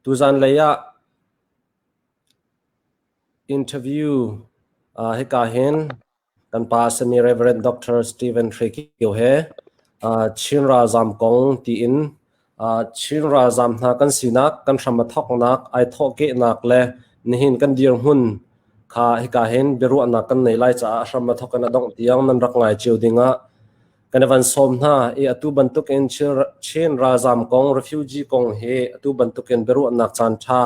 Tuzan lei ah interview hika hin kan pa a simi Reverend Dr. Stephen Hre Kio he Chin ralzaam kong tiin Chin ralzaam hna kan sinak, kan hram a thawknak, ai thawhkehnak le nihin kan dirhmun kha hika hin biaruahnak kan nei lai caah a hram a thawk in a dongh tiang nan rak ngai cio dingah kan i van sawm hna i atu bantukin Chin ralzaam kong, refugee kong hi atu bantukin biaruahnak caan ṭha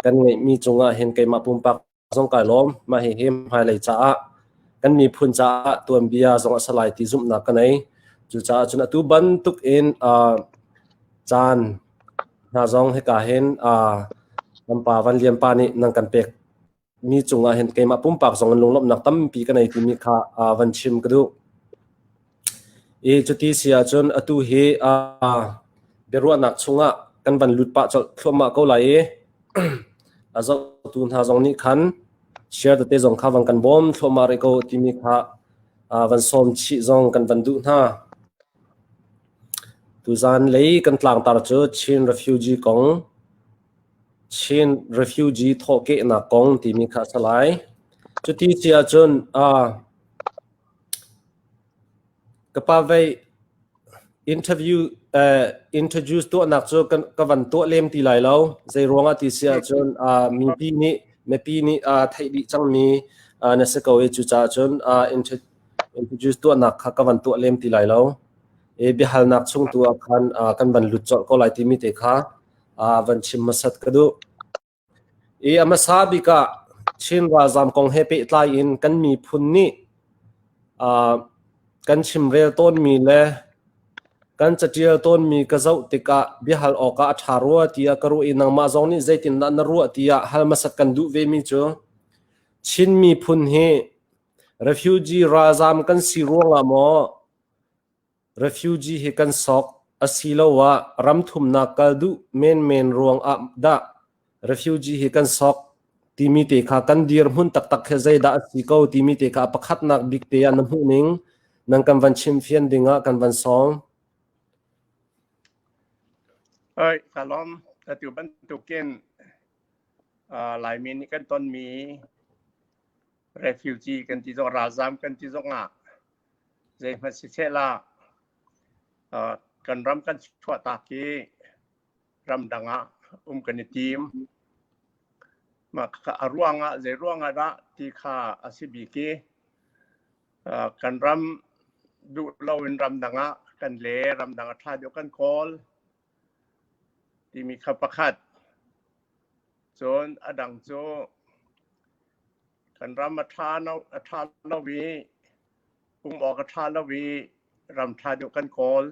kan ngeihmi cungah hin keimah pumpak zong kai lawm. Mah hihi hmailei caah kan miphun caah tuanbia zong a si lai ti zumhnak ka nei. Cucaah cun atu bantuk in caan hna zong hika hin kan pa Van Lian pa nih nan kan pek mi cungah hin keimah pumpak zong in lunglawmhnak tampi ka nei timi kha van chim ka duh. I cuti si ahcun atu hi biaruahnak chungah kan van lut pah colh thluahmah ko lai i a zohtu hna zong nih khan share tete zong kha van kan bawm thluahmah rih ko timi kha van sawm chih zong kan van duh hna. Tuzan lei kan tlangtar cu Chin refugee kong, Chin refugee thawhkehnak kong timi kha a si lai. Cuti si ahcun ka pa vei interview introduce tuahnak cu ka van tuah lem ti lai lo. Zei ruangah ti si ahcun mipi nih mipi nih theih dih cangmi na si ko i cucaah cun introduce tuahnak kha ka van tuah lem ti lai lo. I biahalnak chung tu ah khan kan van lut colh ko lai timi te kha van chim hmasat ka duh. I a hmasa bik ah Chin ralzaam kong he pehtlai in kan miphun nih kan chimrel tawnmi le kan catial tawnmi ka zoh tikah biahal awkah a ṭha rua tiah ka ruah i nangmah zong nih zeitindah na ruah tiah hal hmasat kan duh vemi cu Chin miphun hi refugee ralzaam kan si ruangah maw Refugee hi kan sok asiloah ramthumnak kal duh menmen ruangah dah refugee hi kan sok timi te kha kan dirhmun taktak he zeidah a si ko timi te kha a pakhatnak bik te ah na hmuh ning nan kan van chimfian dingah kan van sawm. Oi, kalom atu bantukin Laimi nih kan tonmi refugee kan ti zong ralzam kan ti zong ah Zeihmanh siseh la kan ram kan chuahtak i ramdang ah um kan i tim. Mah kha a ruangah zei ruangah dah ti kha a si bik i kan ram duh loin ramdang ah kan le ramdang a ṭha deuh kan kawl timi kha pakhat. Cun a dang cu Kan ram a ṭha a ṭha lo i um awk a ṭha lo i ram ṭha deuh kan kawl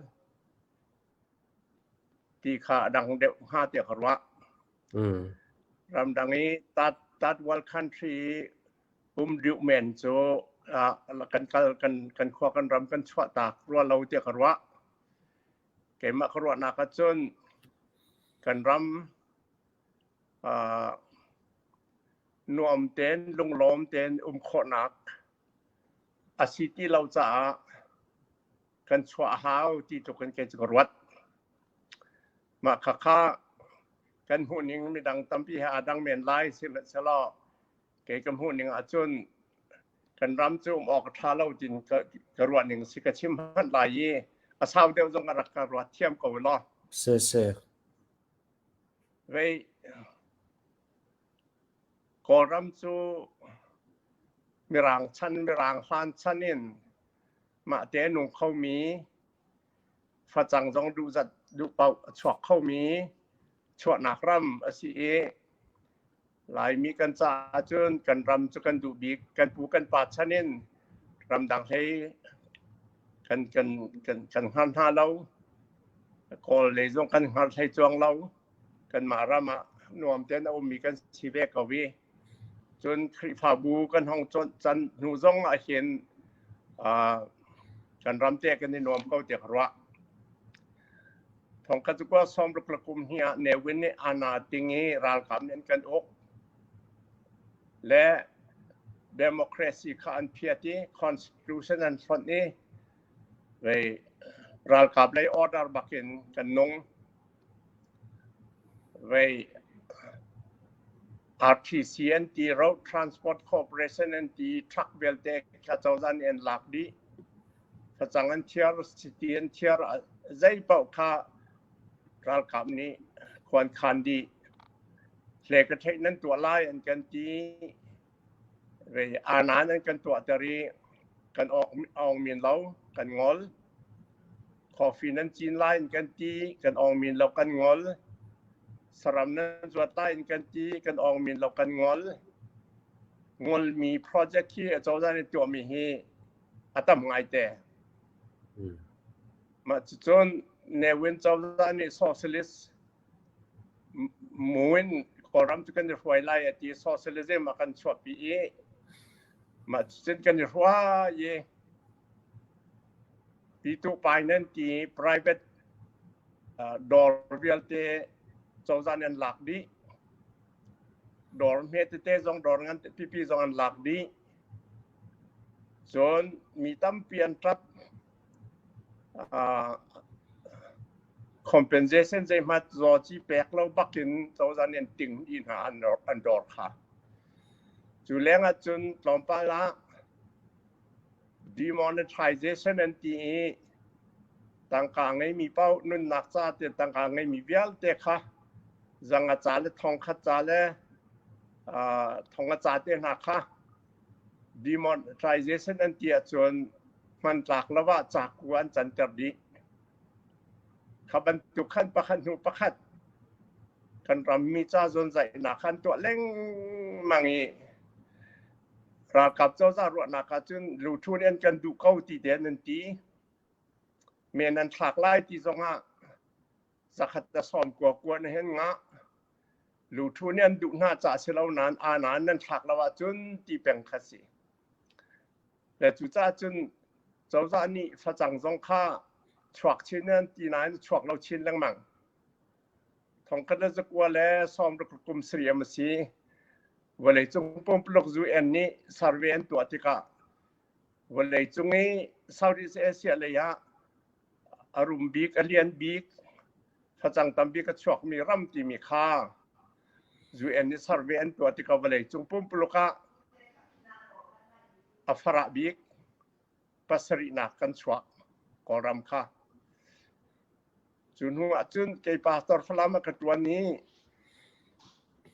ti kha a dang deuh hnga tiah ka ruah. Ramdang i third world country um duh men cu kan kal kan kan khua kan ram kan chuah tak rua lo tiah ka ruah. Keimah ka ruahnak ahcun kan ram nuam tein lunglawm tein um khawhnak a si ti lo caah kan chuah a hau ti tluk in kei cu ka ruat. Mah khakha kan hmuhning midang tampi he aa dang men lai sihmanhsehlaw kei ka hmuhning ahcun kan ram cu um awk a ṭha lo tin ka ruah ning si ka chim hmanh lai i a sau deuh zong a rak ka ruat thiam ko law. Si si. Vei Kawlram cu Mirang chan Mirang hlan chan in mahte a nung khomi facang zong duh zat duh paoh a chuak khomi chuahnak ram a si i Laimi kan caah cun kan ram cu kan duh bik. Kan pu kan pa chan in ramdang hlei kan kan kan kan hngar hna lo. Kawl lei zong kan hngar hlei cuang lo. Kanmah ram ah nuam tein a ummi kan si ve ko i cun Khrihfabu kan hong can hnu zong ah hin kan ram te kan i nuam ko tiah ka ruah. Thongkhat cu kua sawmruk le kum hnih ah Ne Win nih ana ting i ralkap nih an kan uk le democracy kha an phiat i constitution an hlonh i ralkap lei order bakin kan nung. Vei RTC an ti, Road Transport Corporation an ti, truck vialte kha cozah nih an lak dih. Facang an thiar, city an thiar, zei paoh kha ralkap nih khuan khan dih. Hle ka theih nan tuah lai an kan ti. Vei anan an kan tuahter i kan awng min lo, kan ngol. Coffee nan cin lai in kan ti, kan awng min lo kan ngol. Saram nan zuat lai in kan ti, kan awng min lo kan ngol. Ngolmi project hi acozah nih tuahmi hi a tam ngaite. Mah cucun Ne Win cozah nih socialist muin Kawlram cu kan i hruai lai a ti, socialism a kan chuahpi i mah cucun kan i hruai i Pitu pai nan ti, private dawr vialte cozah nih an lak dih. Dawr hme tete zong, dawr ngan pipi zong an lak dih. Cun mi tampi an ṭap. Compensation zeihmanh zaw ci pek lo bakin cozah nih an ting dih hna an dawr kha. Cu leng ah cun tlawmpal ah demonetization an ti i tangka ngeimi paoh nunnak ca te tangka ngeimi vialte kha zanga ca le thongkhat ca le thonga ca te hna kha demonetization an ti ahcun hmantlak lo ah caku an canter dih. Kha bantuk khan pakhat hnu pakhat kan rammi ca zawnzaihnak khan tuah lengmang i ralkap cozah ruahnak ahcun luthu nih an kan duh ko ti te an ti. Men an thlak lai ti zongah zakhat le sawm kua kua na hen ngah. Luthu nih an duh hna ca si lo nain aa nan thlak lo ahcun ti peng kha si. Le cucaah cun cozah nih facang zong kha chuak chin an ti nain chuak lo chin lengmang. Thongkhat le zakua le sawm ruk kum sariam a si. Vawleicung pumpuluk UN nih survey an tuah tikah vawleicung i Southeast Asia lei ah a rum bik, a lian bik, facang tam bik a chuakmi ram timi kha UN nih survey an tuah tikah vawleicung pumpuluk ah a farah bik pasarihnak kan chuak Kawlram kha. Cu hnu ah cun kei pastor Falam a ka ṭuan i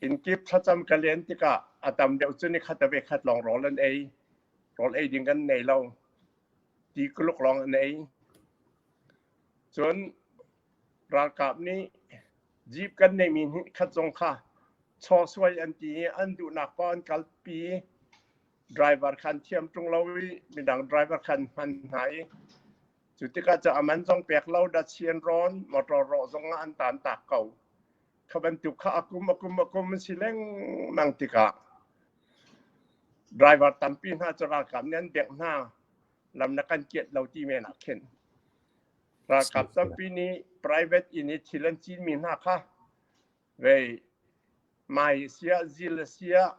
innkip thlacam ka len tikah a tam deuh cu nikhat a ve khat lawng rawl an ei. Rawl ei ding kan nei lo. Ti kuluk lawng an ei. Cun ralkap nih jeep kan neihmi hnih khat zong kha chaw suai an ti i an duhnak paoh an kalpi. Driver khan thiam ṭung lo i midang driver khan hman hna i cu tikah cu a man zong pek lo datsi an rawn, motor rawh zong ah an tan tak ko. Kha bantuk kha a kum a kum a kum an si lengmang tikah driver tampi hna cu ralkap nih an bengh hna. Lam na kan kiat lo ti men ah khin. Ralkap tampi nih private inn i thil an cinmi hna kha vei mai siah zil siah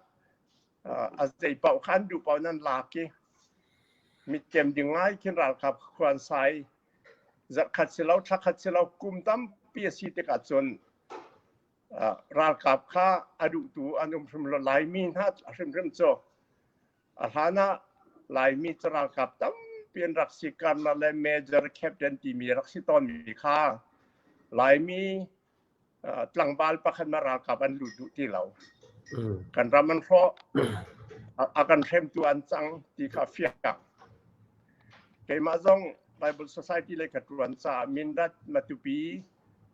a zei paoh kha an duh paoh nan lak i mitkem ding ngai khin ralkap khua an sai zarhkhat si lo thlakhat si lo kum tampi a si tikah cun ralkap kha a duhtu an um hrim lo. Laimi hna hrimhrim cu a hlan ah Laimi cu ralkap tampi an rak si, colonel le major, captain timi rak si tawnmi kha Laimi tlangval pakhat ma ralkap an lut duh ti lo. Kan ram an hrawh, a kan hremtu an cang ti kha fiang. Keimah zong Bible Society lei ka ṭuan caah Mindat, Matupi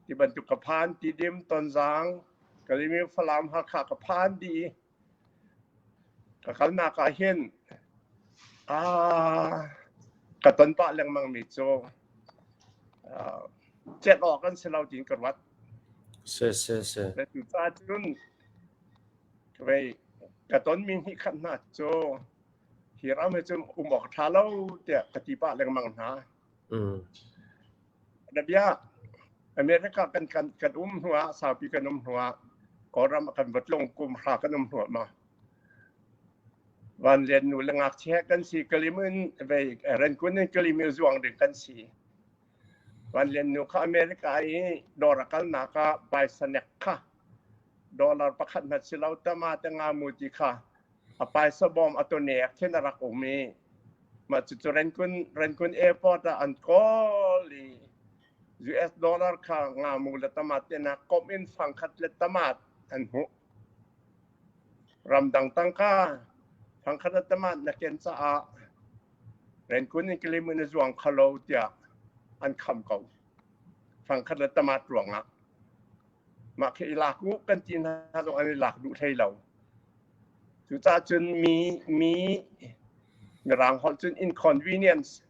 ti bantuk ka phan, Tidim, Tonzang, Kalimi, Falam, Hakha ka phan dih i ka kalnak ah hin ka ton pah lengmang mi cu celh awk an si lo tiin ka ruat. Si si si. Cucaah cun vei ka tonmi hnih khat hna cu hi ram hi cun um awk ṭha lo tiah ka ti pah lengmang hna. Na bia America kan kan kan um hnu ah, saupi kan um hnu ah, Kawlram kan va tlung, kum hra kan um hnu ah ma Van Lian nu le ngakchia kan si, Kalim in vei Rangoon in Kalim i zuang ding kan si. Van Lian nu kha America i dawr a kalnak ah baisanek kha Dollar pakhat hmanh si lo tama te nga mu ti kha a paisa bawm a tawne khin a rak um i mah cucu Rangoon Rangoon airport ah an kawl i US dollar kha ngamu le tamat te na komh in fangkhat le tamat an hmuh. Ramdang tangka fangkhat le tamat na ken caah Rangoon in Kilimu na zuang kho lo tiah an kham ko. Fangkhat le tamat ruangah. Mah khi i lak u kan ti hna zong an i lak duh hlei lo. Cucaah cun mi mi Mirang holh cun inconvenience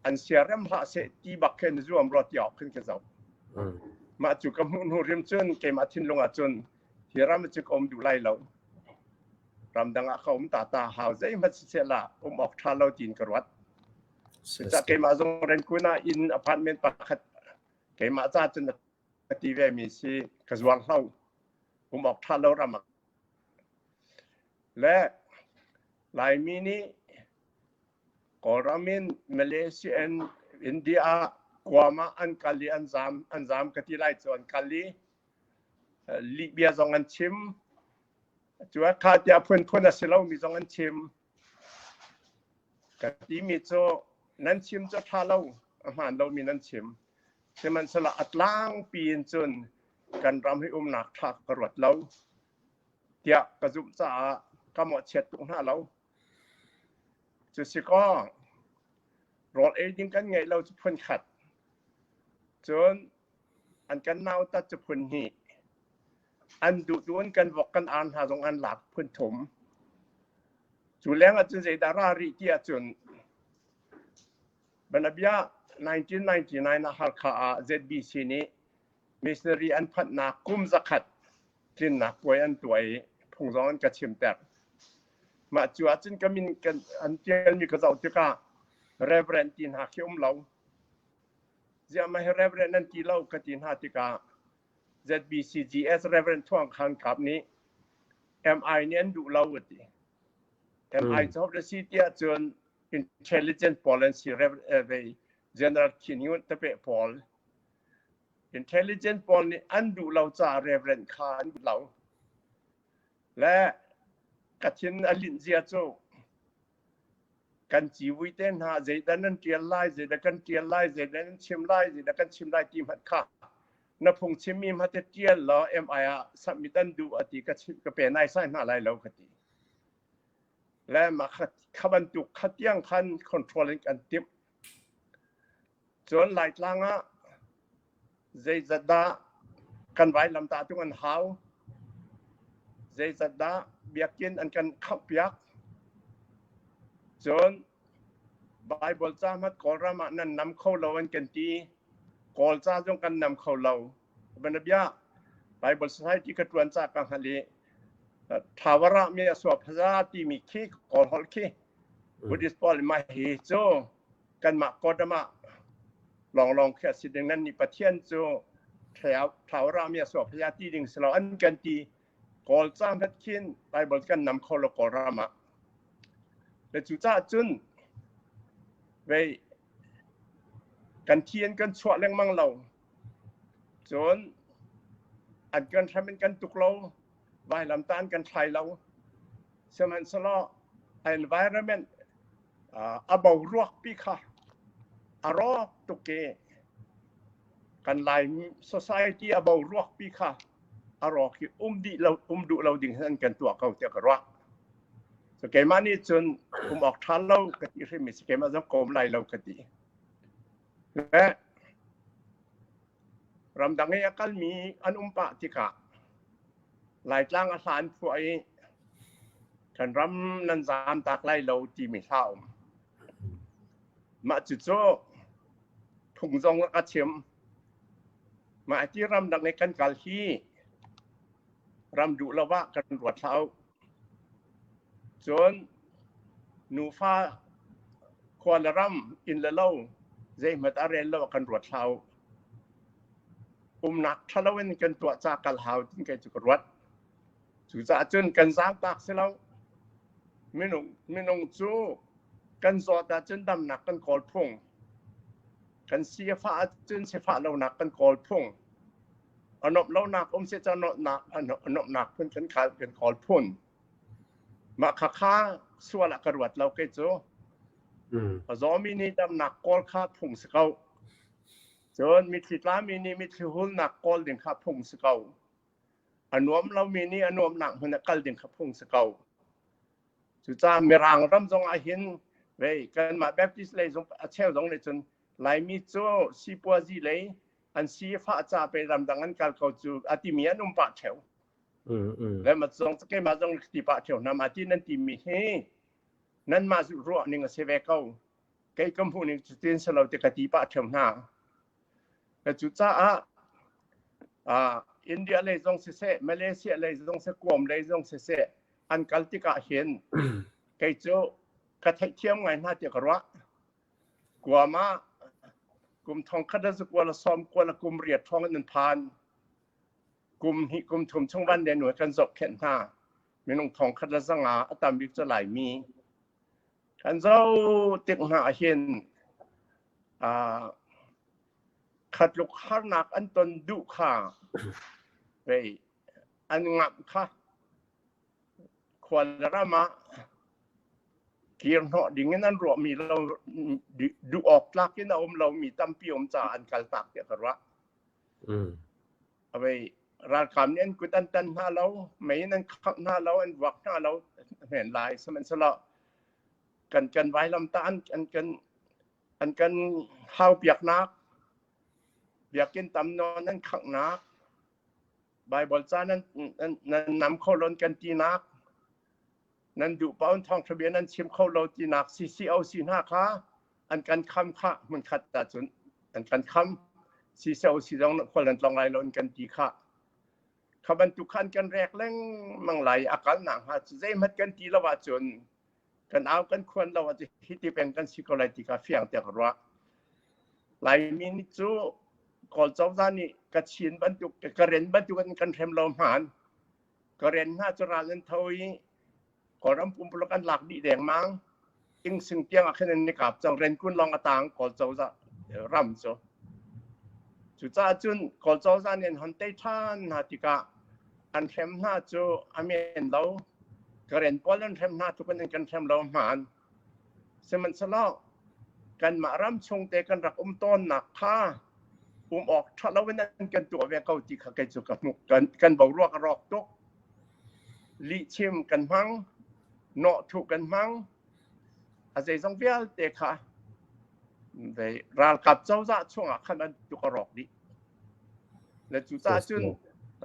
an siarem hlah seh ti bak khin zuam rua ti awk khin ka zoh. Mah cu ka hmuh hnu hrim cun keimah thinlung ah cun hi ram cu ka um duh lai lo. Ramdang ah ka um ta ta hau zeihmanh siseh la um awk ṭha lo tiin ka ruat. Cucaah keimah zong Rangoon ah inn apartment pakhat keimah ca cun a ti ve mi si ka zuar hlo um awk ṭha lo ram ah. Le Laimi nih Kawlram in Malaysia in India Guam ah an kal i an zaam an zaam ka ti lai cu an kal i lihbia zong an chim. Cu ah kha tiah phunphun a si lomi zong an chim. Ka timi cu nan chim cu a ṭha lo, a hmaan lomi nan chim. Sihmanhsehlaw a tlangpi in cun kan ram hi umnak ṭha ka ruat lo tiah ka zumh caah ka mawhchiat tuk hna lo. Cu si kaw, rawl ei ding kan ngeih lo cu phun khat. Cun an kan nautat cu phun hnih. An duh duh in kan vok kan ar hna zong an lak phun thum. Cu leng ah cun zeidah ra rih ti ahcun Banabia 1999 ah Halkha ah ZBC nih missionary an phanhnak kum zakhat tlinnak puai an tuah i phung zong an ka chimter. Mah cu ahcun ka min kan an tialmi ka zoh tikah Reverend ti hna khi um lo. Ziah mah hi Reverend nan ti lo ka ti hna tikah ZBCGS Reverend Thuang Khan Kap nih MI nih an duh lo a ti. MI cu hope si tiah cun intelligent pawl an si General Khin Nyunt tape pawl intelligent pawl nih an duh lo caah Reverend kha an duh lo. Le ka thin a linh zia cu Kan civui te hna zeidah nan ṭial lai, zeidah kan ṭial lai, zeidah nan chim lai, zeidah kan chim lai ti hmanh kha na phungchimmi hmate ṭial law MI ah submit an duh a ti ka chim ka pe naisai hna lai lo ka ti. Le mah kha, kha bantuk kha tiang khan control in kan timh. Cun Laitlang ah zeizat dah kan vailamtah tung an hau, zeizat dah biakinn an kan khamhpiak. Cun Baibal ca hmat Kawlram ah nan nam kho lo an kan ti. Kawl ca zong kan nam kho lo. Banabia Bible Society ka ṭuan ca ka hngalh i Thawara mi a sua phaza timi khi Kawl holh khi Buddhist pawl mah hi cu kanmah Kawdam ah lawnglawng khi a si ding nan nih Pathian cu Thawara mi a sua phaya ti ding si lo an kan ti Kawl ca hmat khin Bible kan nam kho lo Kawlram ah le cu caah cun vei kan thi in kan chuah lengmang lo cun an kan hram in kan tuk lo vailam ta an kan thlai lo sihmanhsehlaw environment a boruak pi kha a rawk tuk i kan Lai society a boruak pi kha a rawk i um dih lo um duh lo ding hin kan tuah ko tiah ka ruah. So keimah nih cun um awk ṭha lo ka ti hrim i si keimah zong ka um lai lo ka ti. Le ramdang i a kalmi an um pah tikah Laitlang a hla an phuah i kan ram nan zaam tak lai lo timi hla um. Mah cucu phung zong a chim. Mah ti ramdang i kan kal hi ram duh lo ah kan ruat hlah u. Cun nufa khua le ram inn le lo zeihmanh a rel lo ah kan ruat hlah u. Umnak ṭhalo in kan tuah ca kal hau tin kei cu ka ruat. Cucaah cun kan zaangtak si lo. Minung, minung cu kan zawt ahcun damnak kan kawl phung. Kan si a fah ahcun sifah lonak kan kawl phung. A nuamh lonak um seh ca nuamhnak a nuamhnak phun kan khal kan kawl phun. Mah kha kha sual ah ka ruat lo kei cu. A zawmi nih damnak kawl kha phung si ko. Cun mitthli tlami nih mitthli hulnak kawl ding kha phung si ko. A nuam lomi nih a nuamnak hmun ah kal ding kha phung si ko. Cucaah Mirang ram zong ah hin vei kanmah Baptist lei zong a cheu zong nih cun Laimi cu sipuazi lei an si fah ca pe ramdang an kal ko cu a timi an um pah ṭheo. Le ma zong keimah zong ti pah ṭheo hna ma ti nan timi hi nanmah ruah ning a si ve ko. Kei ka hmuh ning cutin si lo ti ka ti pah ṭheo hna. Cucaah India lei zong siseh, Malaysia lei zong siseh, Guam lei zong siseh, an kal tikah hin kei cu ka theihthiam ngai hna tiah ka ruah. Guam ah kum thongkhat le zakua le sawm kua le kum riat hrawng in an phan. Kum hnih kum thum chung van le kan zohkhenh hna. Minung thongkhat le zanga a tam bik cu Laimi. Kan zoh tik hna ah hin khatluk harnak an ton duh kha vei an ngamh kha khual ram ah kir hnawh ding in an ruahmi lo duh awk tlak in a um lomi tampi um caah an kal tak tiah ka ruah. Avei ralkap nih an kut an tan hna lo, mei in an khangh hna lo, an vuak hna lo hmen lai sihmanhsehlaw kan kan vailam ta an an kan an kan hau piaknak biakinn tam nawn an khanghnak Bible ca nan nan nam kho lo kan tinak nan duh paoh in thawngṭha bia nan chim kho lo tinak CCOC hna kha an kan kham kha hmunkhat ahcun an kan kham CCOC zong khual nan tlawng lai lo an kan ti kha kha bantuk khan kan rek lengmang lai a kal nak hnga zeihmanh kan ti lo ahcun kan au kan khuan lo ahcun hi ti peng kan si ko lai ti kha fiang te ka ruah Laimi nih cu Kawl cozah nih Kachin bantuk Karen bantuk in kan hrem lo hman Karen hna cu ral an tho i Kawlram pumpuluk an lak dih dengmang Ingsing tiang ah khin an ni kap cang Renkun lawng a tang Kawl cozah ram cu cucaah cun Kawl cozah nih an hon tei ṭhan hna tikah an hrem hna cu a men lo Karen pawl an hrem hna tluk in kan hrem lo hman sihmanhsehlaw kanmah ram chung te kan rak um tawnnak kha um awk ṭha lo in an kan tuah ve ko ti kha kei cu ka hmuh kan kan boruak a rawk tuk lihchim kan hmang nawhthuh kan hmang a zeizong vialte kha ralkap cozah chungah khan an tuk a rawk dih le cucaah cun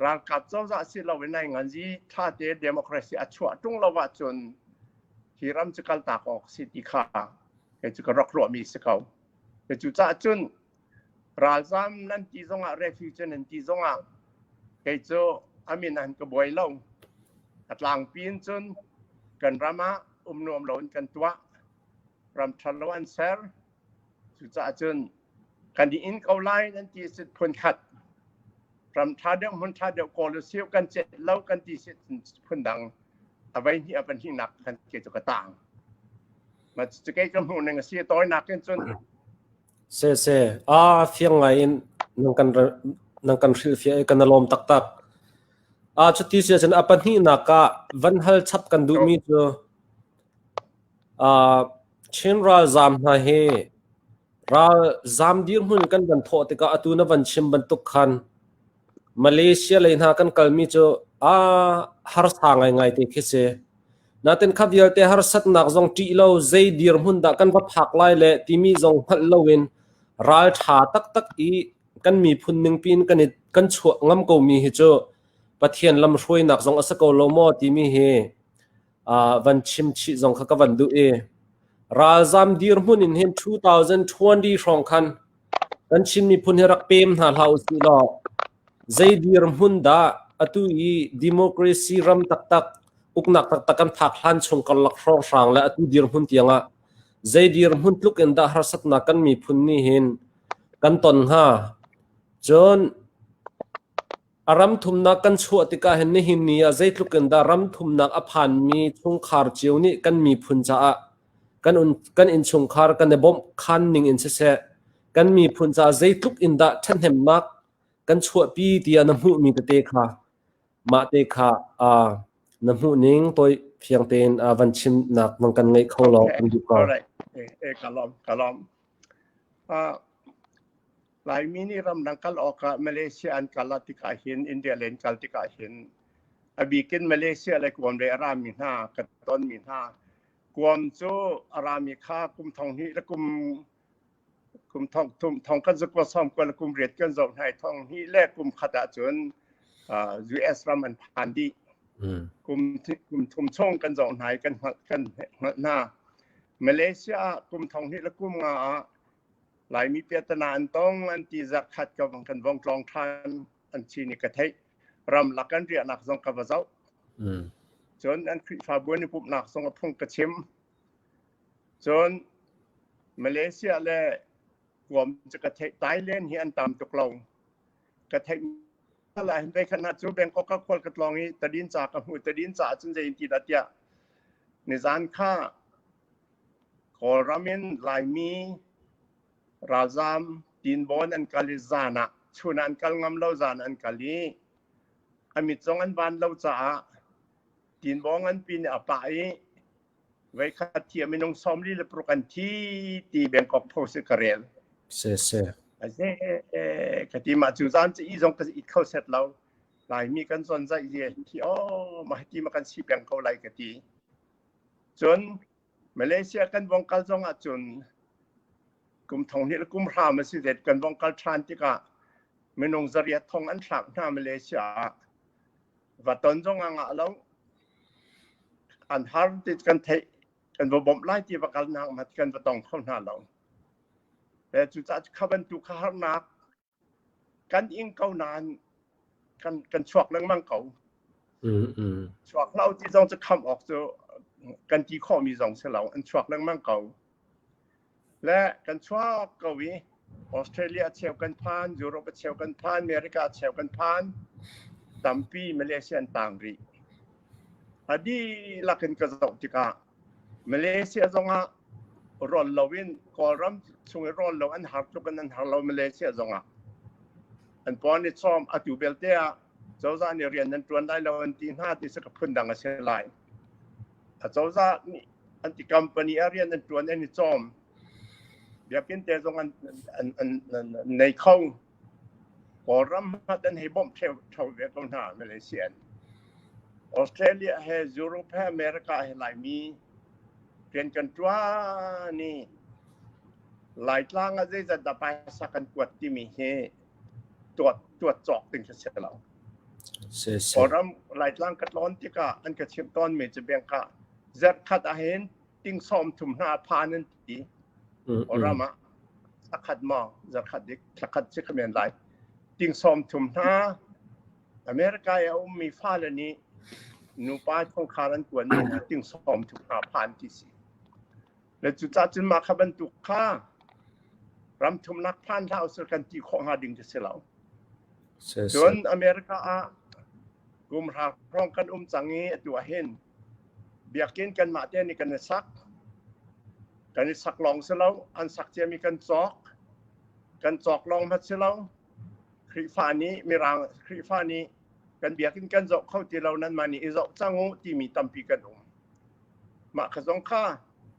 ralkap cozah si lo in nai nganzi ṭha te democracy a chuah ṭung lo ahcun hi ram cu kaltak awk si ti kha kei cu ka rak ruahmi si ko. Cucaah cun ralzam nan ti zongah refugee nan ti zongah kei cu a min an ka buai lo. A tlangpi in cun kan ram ah um nuam lo in kan tuah. Ram ṭha lo an ser. Cucaah cun kan i in ko lai nan ti si phun khat. Ram ṭha deuh hmun ṭha deuh kawl usih kan cet lo kan ti si phun dang. A voi hnih a pahnihnak kan ke cu ka tang. Ma cu kei ka hmuh ning a si tawinak in cun Se se a fiang ngai in nang kan nang kan hrilhfiah i kan lawm taktak. A cuti si ahcun a pahnihnak ah van hal chap kan duhmi cu Chin ralzaam hna hi ralzaam dirhmun kan van thawh tikah atu na van chim bantuk khan Malaysia lei hna kan kalmi cu a harsa ngaingai te khi si. Natin kha vialte harsatnak zong ṭih lo zei dirhmun dah kan va phak lai le timi zong hngalh loin ralṭha taktak i kan miphun ningpi in kan i kan chuah ngam komi hi cu Pathian lamhruainak zong a si ko lo maw timi hi van chim chih zong kha ka van duh i ralzam dirhmun in hin 2020 hrawng khan kan Chin miphun hi rak pem hna hlah usih law zei dirhmun dah atu i democracy ram taktak uknak taktak kan phak hlan chung karlak hrawnghrang le atu dirhmun tiangah zei dirhmun tluk in dah harsatnak kan miphun nih hin kan ton hnga cun A ram thumnak kan chuah tikah hin nihin ni ah zeitluk in dah ram thumnak a phanmi chungkhar cio nih kan miphun caah kan, un, kan innchungkhar kan i bawmh khan ning in siseh, kan miphun caah zeitluk in dah ṭhahnemnak kan chuahpi tiah na hmuhmi tete kha mah te kha na hmuhning toi fiang tein van chimnak van kan ngeih kho law kan duh ko. All right. Eh, ka lawm, ka lawm. Laimi nih ramdang kal awkah Malaysia an kal ah tikah hin India len kal tikah hin a bikin Malaysia le Guam le a rami hna ka tonmi hna Guam cu a rami kha kum thong hnih le kum kum thong thum thong kan zakua sawm kua le kum riat kan zoh hna i thong hnih le kum khat ahcun US ram an phan dih. Kum kum thum chung kan zoh hna i kan hngalh kan hngalh hna. Malaysia ah kum thong hnih le kum nga ah Laimi piatana an tong an ti zarhkhat ka vong kan vong tlawng ṭhan an si ni ka theih. Ramlak kan riahnak zong ka va zoh. Cun an Khrihfabu an i pumhnak zong a phung ka chim. Cun Malaysia le Guam cu ka theih. Thailand hi an tam tuk lo. Ka theih la hin vei khat hna cu Bangkok ka khual ka tlawng i tadin ca ka hmu. Tadin ca ahcun zei in ti dah tiah nizan kha Kawlram in Laimi ralzaam tinbawn an kal i zan ah chun ah an kal ngam lo zan an kal i a mit zong an van lo caah tinbaw nganpi nih a pah i voikhat thi a minung 46 an thi ti Bangkok Post i ka rel. Se se. Aze ka ti mah cu zan cu i zong ka it kho set lo. Laimi kan zon zaih ye thi oh mah ti ma kan si peng ko lai ka ti. Cun Malaysia kan vong kal zong ah cun kum thong hnih le kum hram a si zet kan vong kal ṭhan tikah minung zariat thong an thlak hna Malaysia ah va ton zong a ngah lo an har ti kan theih kan va bawmh lai ti va kal nak ma kan va tong kho hna lo le cucaah kha bantuk kha harnak kan ing ko nain kan kan chuak lengmang ko chuak lo ti zong cu kham awk cu kan ti khawhmi zong si lo an chuak lengmang ko Le kan chuak ko i Australia cheu kan phan, Europe cheu kan phan, America cheu kan phan, tampi Malaysia an tang rih. A dihlak in ka zoh tikah Malaysia zongah rawl loin Kawlram chung i rawl lo an har tluk in an har lo Malaysia zongah. An paw nih cawm atu belte ah cozah nih rian nan ṭuan lai lo an ti hna ti cu ka phundang a si lai. A cozah nih an ti company ah rian an ṭuan an i cawm biakinn te zong an an an an nei kho Kawlram hmanh an hei bawmh ṭheo ṭheo ve ko hna Malaysia in Australia he Europe he America he Laimi rian kan ṭuan i Laitlang ah zeizat dah paisa kan kuat timi hi tuat tuat cawk ding khi si lo. Kawlram Laitlang ka tlawn tikah an ka chimh tawnmi cu bank ah zarhkhat ahhin ting sawm thum hna phan an ti. Kawlram ah thlakhat maw zarhkhat dik thlakhat si khamen lai. Ting sawm thum hna America i a ummi fale nih nupa chungkhar an tuanmi hna ting sawm thum hna phan ti si. Le cucaah cun mah kha bantuk kha ram thumnak phan hlah usih kan ti khawh hnga ding khi si lo. Cun America ah kum hra hrawng kan um cang i atu ah hin biakinn kanmah te nih kan i sak. Kan i sak lawng si lo, an sak ciami kan cawk. Kan cawk lawng hmanh si lo. Khrihfa nih Mirang Khrihfa nih kan biakinn kan zoh kho ti lo nanmah nih i zoh cang u timi tampi kan um. Mah kha zong kha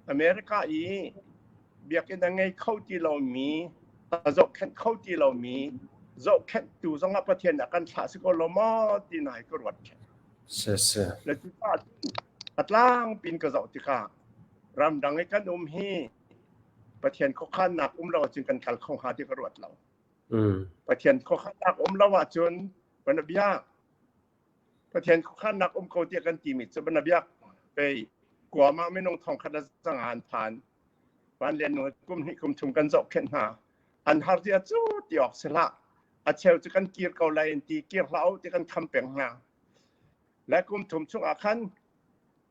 America i biakinn a ngei kho ti lomi, a zohkhenh kho ti lomi, zohkhenhtu zongah Pathian nih a kan thlah si ko lo maw ti hna hi ka ruat ṭheo. Siseh. Le cucaah a tlangpi in ka zoh tikah ramdang i kan um hi Pathian khuakhannak um lo ahcun kan kal kho hnga ti ka ruat lo. Pathian khuakhannak um lo ahcun bia Pathian khuakhannak um ko tiah kan timi cu na biak pei Guam ah minung thongkhat le zanga an phan. Van Lian nu kum hnih kum thum kan zohkhenh hna. An har zia cu ti awk si hlah. A cheu cu kan kir ko lai an ti kir hlah u ti kan kham peng hna. Le kum thum chung ah khan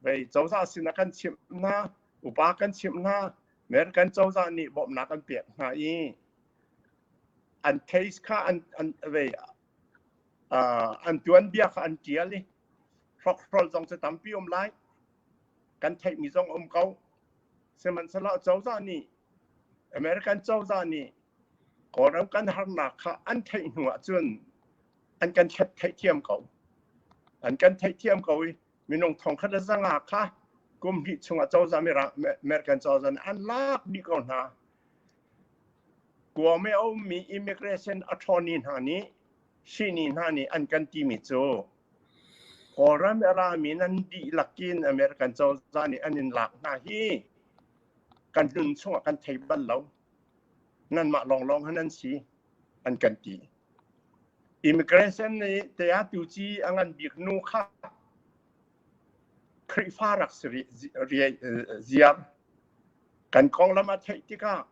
vei cozah sin ah kan chimh hna, upa kan chimh hna, American cozah nih bawmhnak an pek hna i an case kha an an vei an tuanbia kha an ṭial i hrokhrawl zong cu tampi um lai kan theihmi zong um ko sihmanhsehlaw cozah nih American cozah nih Kawlram kan harnak kha an theih hnu ahcun an kan theihthiam ko. An kan theihthiam ko i minung thongkhat le zanga kha kum hnih chungah cozah Mirang American cozah nih an lak dih ko hna. Guam i a ummi immigration attorney hna nih sihni hna nih an kan timi cu Kawlram i a rami nan dihlak in American cozah nih an in lak hna hi kan nun chungah kan thei bal lo. Nanmah lawnglawng han an si an kan ti. Immigration nih te ah tuci a ngan bik nu kha Khrihfa rak si ziar. Kan konglam a theih tikah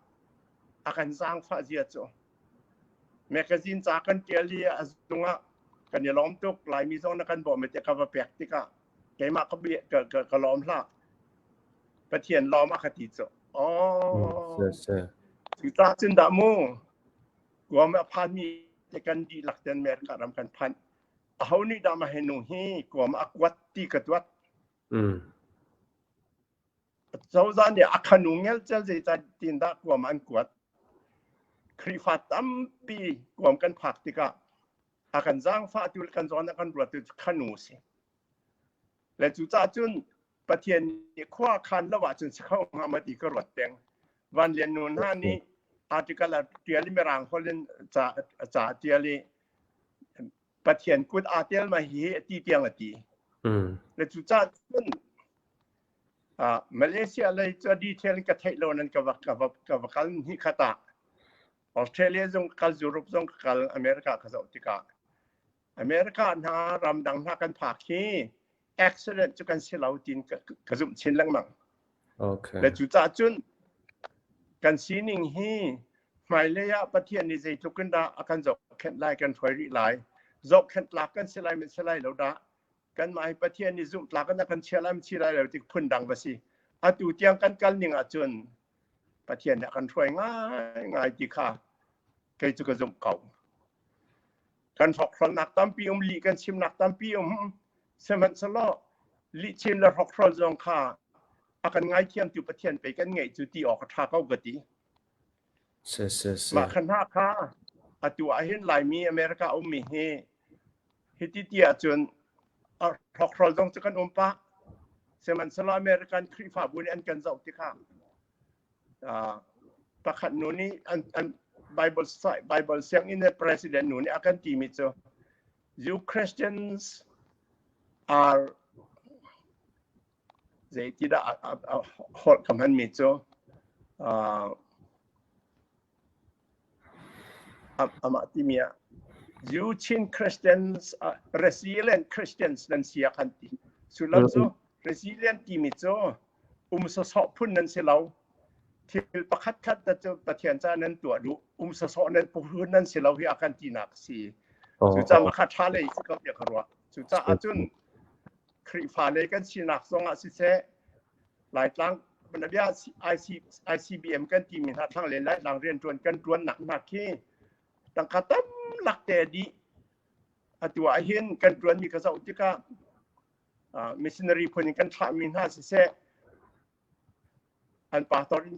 a kan zaangfah zia cu. Magazine ca kan ṭial i a zung ah kan i lawm tuk. Laimi zong na kan bawmh i tiah ka va pek tikah keimah ka lawm hlah. Pathian lawm a ka ti cu. Oh. Cucaah cun dah mu Guam a phanmi te kan dihlak ten America ram kan phanh. Aho nih dah mah hi nu hi Guam a kuat ti ka tuat. Cozah nih a khanu ngelcel zeitin dah kuam an kuat. Khrihfa tampi kuam kan phak tikah a kan zaangfah tu le kan zawn a kan ruat tu cu khanu si. Le cucaah cun Pathian nih khua khan lo ahcun si kho hnga ma ti ka ruat peng. Van Lian Nu hna nih article a tial i Mirang holh in ca ca a tial i Pathian kut aa tel ma hi a ti tiang a ti. Le cucaah cun Malaysia lei cu detail in ka theih lo nan ka va ka va ka va kal hnih khat ah Australia zong ka kal Europe zong ka kal America ka zoh tikah America hna ramdang hna kan phak hi accident cu kan si lo tiin ka, ka zumh chin lengmang. Okay. Le cucaah cun kan sining hi hmailei ah Pathian nih zeitluk in dah a kan zohkhenh lai kan hruai rih lai zohkhenh tlak kan si lai men si lai lo dah kanmah hi Pathian nih zumh tlak in a kan chia lai chi lai lo tik phun dang va si atu tiang kan kal ning ahcun Pathian nih a kan hruai ngai ngai ti kha kei cu ka zumh ko kan hrokhrolnak tampi um lih kan chimnak tampi um sihmanhsehlaw lihchim le hrokhrol zong kha a kan ngaithiamtu Pathian pei kan ngeih cu ti awk a ṭha ko ka ti Si si si. Mah kha hna kha atu ah hin Laimi America ummi hi hiti ti ahcun hrokhrol zong cu kan um pah. Sihmanhsehlaw American Khrihfabu nih an kan zoh tikah pakhat nu nih an, an Bible, Bible sianginn president nu nih a kan timi cu you Christians are zeitidah holh ka hmanmi cu amah timi ah you Chin Christians resilient Christians nan si a kan ti sullam cu resilient timi cu um sawsawh phun nan si lo thil pakhat khat ta cu Pathian ca nan tuah duh um sawsawh nan phun nan si lo hi a kan tinak si cucaah kha tha lei si ko tiah ka ruah cucaah cun Khrihfa lei kan sinak zongah siseh Laitlang bia IC, ICBM kan timi hna thlanglei Laitlang rianṭuan kan ṭuannak hna khi tangka tam lak te dih atu ah hin kan ṭuanmi ka zoh tikah missionary phun in kan thlahmi hna siseh an pastor in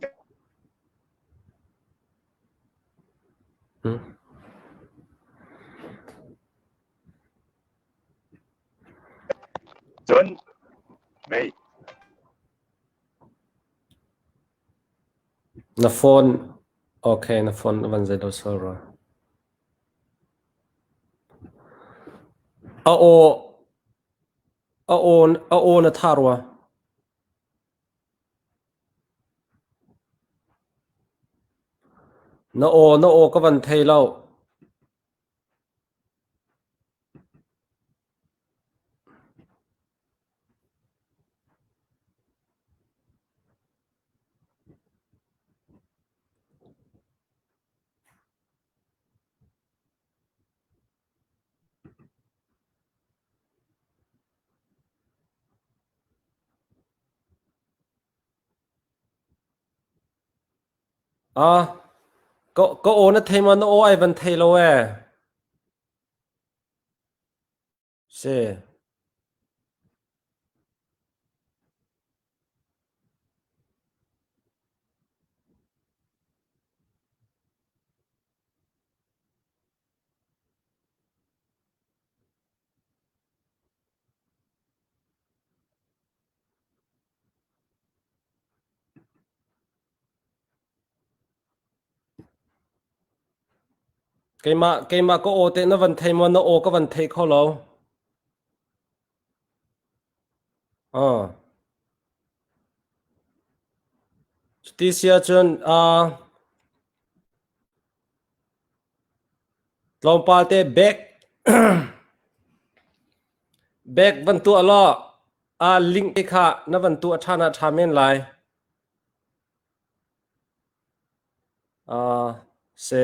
Cun mei. Na phone okay na phone van zei lo sual rua. A aw a aw a aw na tha rua. Na aw na aw ka van thei lo. Ah, ka aw na thei ma na aw ai van thei lo ee. Si. Keimah keimah ka aw teh na van thei maw? Na aw ka van thei kho lo. Ah. Cuti si ahcun uh, tlawmpal te back back van tuah law uh, link te kha na van tuah ṭhan ah ṭha men lai. Uh, se.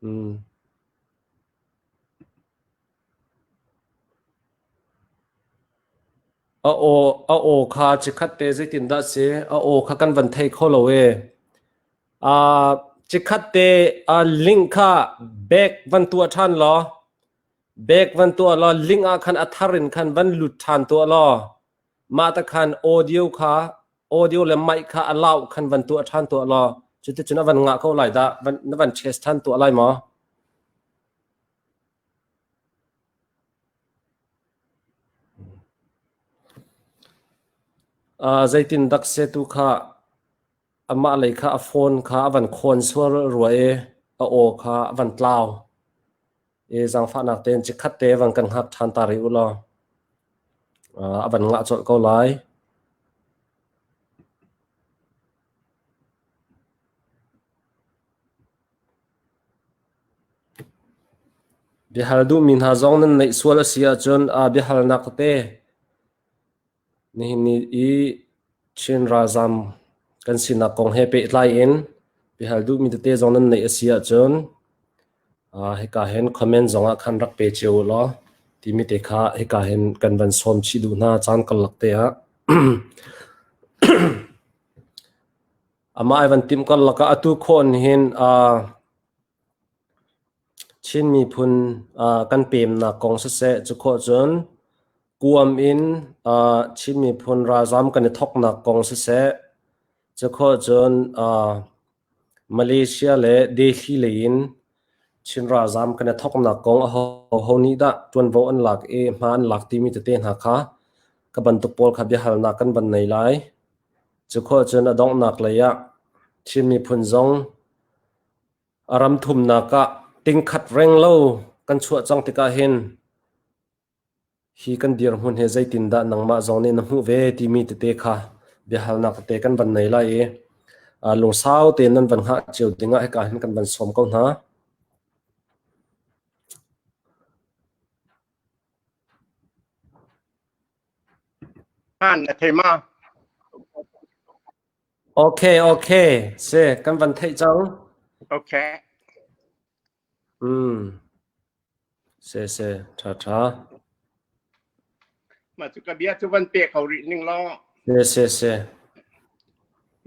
Mm. A aw a aw kha chikkhat te zeitindah si? A aw kha kan van thei kho lo ee. Uh, chikkhat te uh, link kha back van tuah ṭhan law back van tuah law link ah khan a thar in khan van lut ṭhan tuah law mah ta khan audio kha audio le mic kha a loud khan van tuah ṭhan tuah law cuticun a van ngah ko lai dah van, na van test ṭhan tuah lai maw? Uh, zeitin dak se tu kha amah lei kha a phone kha a van khawn sual rua i a aw kha a van tlau i zaangfahnak tein chikkhat te van kan hngak ṭhan ta rih u law a van ngah colh ko lai. Biahal duhmi hna zong nan neih sual a si ahcun biahalnak tete Nihin ni i Chin ralzaam kan sinak kong he pehtlai in biahal duhmi tete zong nan neih a si ahcun hika hin comment zong ah khan rak pe cio u law timi te kha hika hin kan van sawm chih duh hna caan karlak te ah. Amah ai van timh karlak ah atu khawh hin Chin miphun kan pemnak kong siseh, cu khawh cun kuam in Chin miphun ralzaam kan i thawknak kong siseh, cu khawh cun Malaysia le Delhi lei in Chin ralzaam kan i thawknak kong ahoho nih dah ṭuanvo an lak i hma an lak timi tete hna kha ka bantuk pawl kha biahalnak kan van nei lai. Cu khawh cun a donghnak lei ah Chin miphun zong A ram thumnak ah tingkhat renglo kan chuah cang tikah hin hi kan dirhmun hi zeitindah nangmah zong nih na hmuh ve timi tete kha biahalnak tete kan van nei lai i lungsau tein nan van hngah cio dingah hika hin kan van sawm ko hna. An na thei ma? Okay, okay. Se, kan van theih cang. Okay. Mm. Se, se, tha tha. Mah cu ka bia cu van pe ko rih ning law. Se, se, se.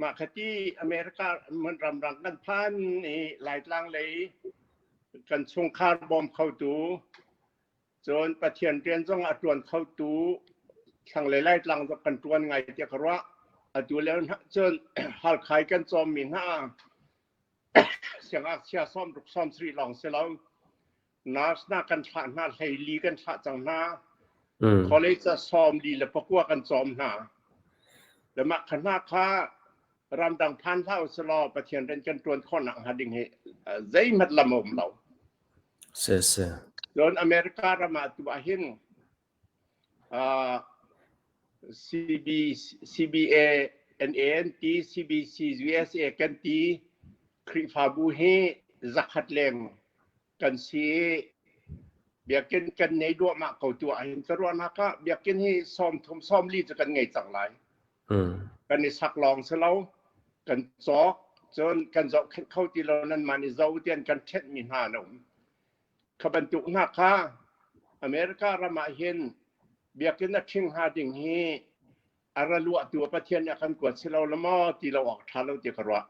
Mah khati America man ramrang kan phan i Laitlang lei kan chungkhar bawm khotu Cun Pathian rian zong a ṭuan khotu thlanglei Laitlang zong kan ṭuan ngai tiah ka ruah. Atu lio cun Halkhai kan cawmmi hna siangngakchia 60 70 lawng si lo. Nurse hna kan thlah hna, hleili kan thlah cang hna. College ah 44 kan cawm hna. Le mah kha hna kha ramdang phan hlah usih law Pathian rian kan ṭuan khawh nak hnga ding hi zeihmanh lam a um lo. Siseh. Cun America ram ah tu ahhin uh, CB, CBA, NANT, CBC, USA kan ti Khrihfabu hi zakhat leng kan si i biakinn kan nei duahmah ko tu ahhin ka ruahnak ah biakinn hi 30 40 cu kan ngei cang lai. Kan i sak lawng si lo, kan cawk, cun kan zohkhenh kho ti lo nan man i zo tian kan ṭhenhmi hna an um. Kha bantuk hna kha America ram ah hin biakinn a ṭhing hnga ding hi a ra luahtu a Pathian nih a kan kuat si lo la maw ti lo awk ṭha lo ti ka ruah.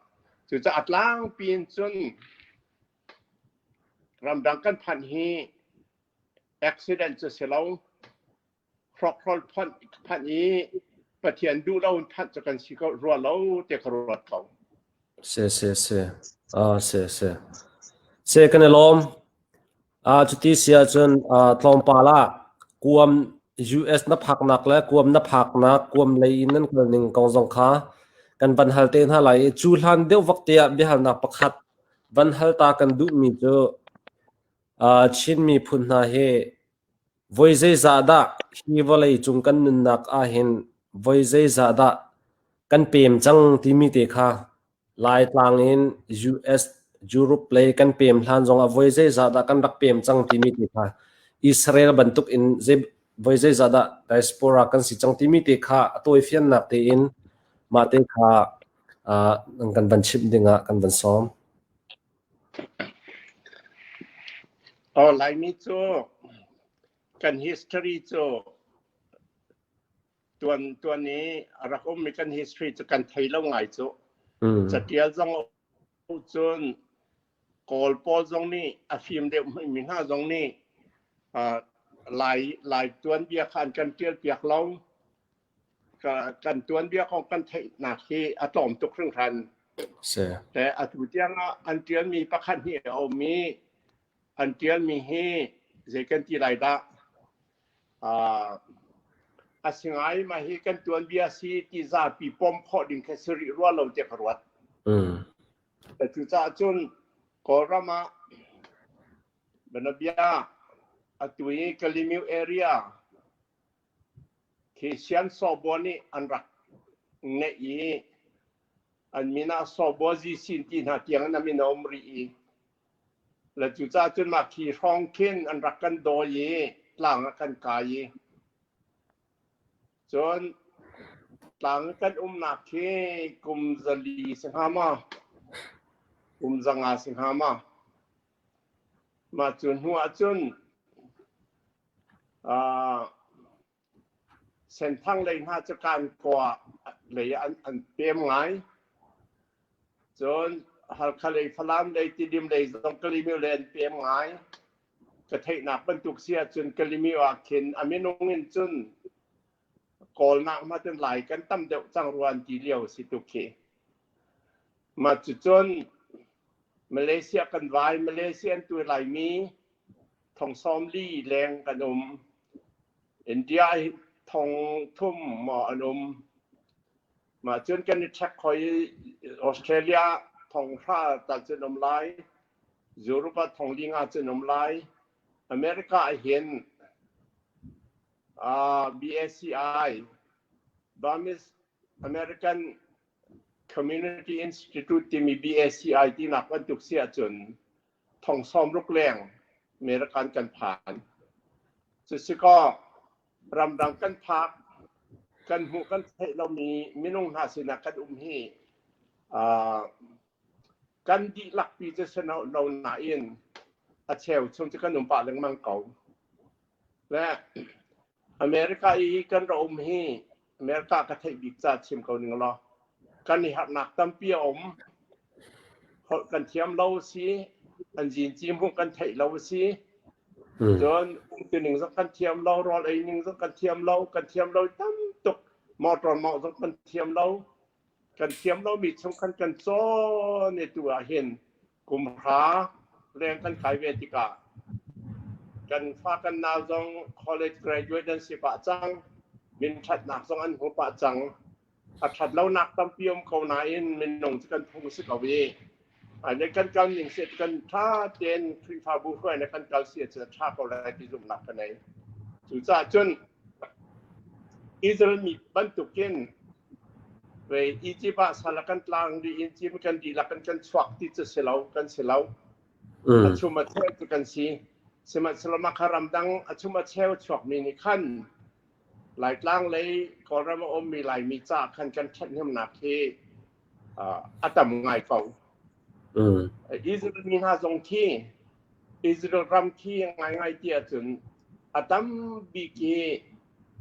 Cucaah a tlangpi in cun ramdang kan phanh hi accident cu si lo, hrawkhrol phanh phanh i Pathian duh lo in phanh cu kan si ko rua lo te ka ruat ko. Si si si. Ah si si. Si kan i lawm. Ah cuti si ahcun ah tlawmpal ah kuam US na phaknak le Guam na phaknak, Guam lei in nan kal ning kong zong kha kan van hal te hna lai i cu hlan deuh vak te ah biahalnak pakhat van hal ta kan duhmi cu Chin miphun hna hi voi zeizah dah hi vawlei cung kan nunnak ahhin voi zeizah dah kan pem cang timi te kha Laitlang in US, Europe lei kan pem hlan zongah voi zeizah dah kan rak pem cang timi te kha Israel bantuk in zei voi zeizah dah diaspora kan si cang timi te kha a tawifiannak tein mah te kha kan van chimh dingah kan van sawm. Oh, Laimi cu kan history cu tuan tuan i a rak ummi kan history cu kan thei lo ngai cu. Catial zong cun Kawl pawl zong nih a fim deuh mi hna zong nih Lai Lai tuanbia kha an kan tial piak lo. Kan tuanbia kong kan theihnak hi a tlawm tuk hringhran. Te atu tiang ah an ṭialmi pakhat hnih a um i an ṭialmi hi zei kan ti lai dah? A si ngai mah hi kan tuanbia si ti zapi pom khawh ding kha si rih rua lo tiah ka ruat. Cucaah cun Kawlram ah bianabia atu i Kalaymyo area Khi Sian Sawbua nih an rak ngeih i an min ah Sawbua Zisin ti hna tiang in a min a um rih i le cucaah cun mah khi hrawng khin an rak kan dawi i tlang ah kan kai i cun tlang kan umnak khi kum 400 si hnga maw kum 500 si hnga maw mah cu hnu ah cun Senthang lei hna cu Kankua lei ah an pem ngai. Cun Halkha lei, Falam lei, Tidim lei zong Kalaymyo lei an pem ngai. Ka theihnak bantuk si ahcun Kalaymyo ah khin a minung in cun Kawlnak hma cun Lai kan tam deuh cang rua an ti lio si tuk khi. Mah cucun Malaysia kan vai, Malaysia an tu Laimi thong 40 leng kan um. India hi thong thum maw an um. Mah cun kan i check khoi Australia thong hra tal cun um lai. Europe ah thong li nga cun um lai. America ah hin BACI Burmese American Community Institute timi BACI tinak bantuk si ahcun thong 60 leng American kan phan. Cusicaw ramdang kan phak kan hmuh kan theih lomi minung hna sinah kan um hi kan dihlak pi cu si lo nain a cheu chung cu kan um pah lengmang ko. Le America i kan ra um hi America ka theih bik ca chim ko ning law kan i harnak tampi a um. Holh kan thiam lo si, an zinci hmuh kan theih lo si. Cun umtuning zong kan thiam lo, rawl ei ning zong kan thiam lo, kan thiam lo tam tuk. Motor mawngh zong kan thiam lo. Kan thiam lomi chung khan kan cawn i tu ah hin kum hra leng kan kai ve tikah kan fa kan nau zong college graduate an si pah cang min ṭhatnak zong an hmu pah cang a ṭhat lonak tampi um ko nain minung cu kan phung si ko i ne kan kal ning si kan ṭha tein Khrihfabu hruai ne kan kal si ahcun a ṭha ko lai ti zumhnak ka nei cucaah cun Israel mi bantukin Vei Egypt ah sal ah kan tlang dih in cim kan dihlak in kan chuak ti cu si lo kan si lo. A chum a cheu cu kan si. Sihmanhsehlaw mah kha ramdang a chum a cheu chuakmi nih khan Laitlang lei Kawlram a ummi Laimi caah khan kan ṭhathnemnak hi a tam ngai ko. Israel mi hna zong khi Israel ram khi ngaingai ti ahcun a tam bik i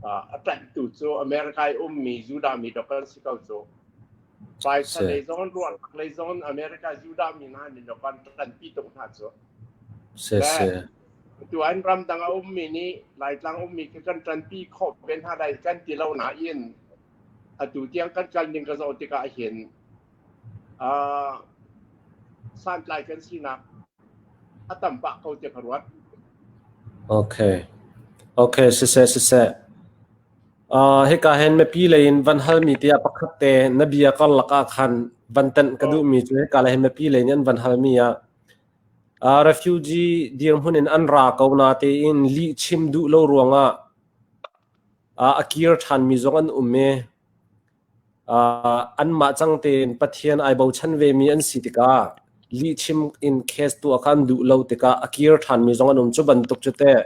a ṭanhtu cu America i ummi Judah mi dok an si ko cu. Phaisa lei zong ruahnak lei zong America Judah mi hna nih dok an ṭanpi tuk hna cu. Se Tu an ramdang a ummi nih Laitlang ummi khi kan ṭanpi khawh ve hna lai kan ti lo nain atu tiang kan kal ning ka zoh tikah hin santlai kan sinak a tam pah ko tiah ka ruat. Okay. Okay, siseh siseh. Hika hin mipi lei in van halmi tiah pakhat te na bia karlak ah khan van tenh ka duhmi cu hika lei hin mipi lei nih an van halmi ah refugee dirhmun in an ra ko na tein lih chim duh lo ruangah a kir ṭhanmi zong an um i anmah cang tein Pathian ai bochan vemi an si tikah lihchim in case tuah kha an duh lo tikah a kir ṭhanmi zong an um. Cu bantuk cu teh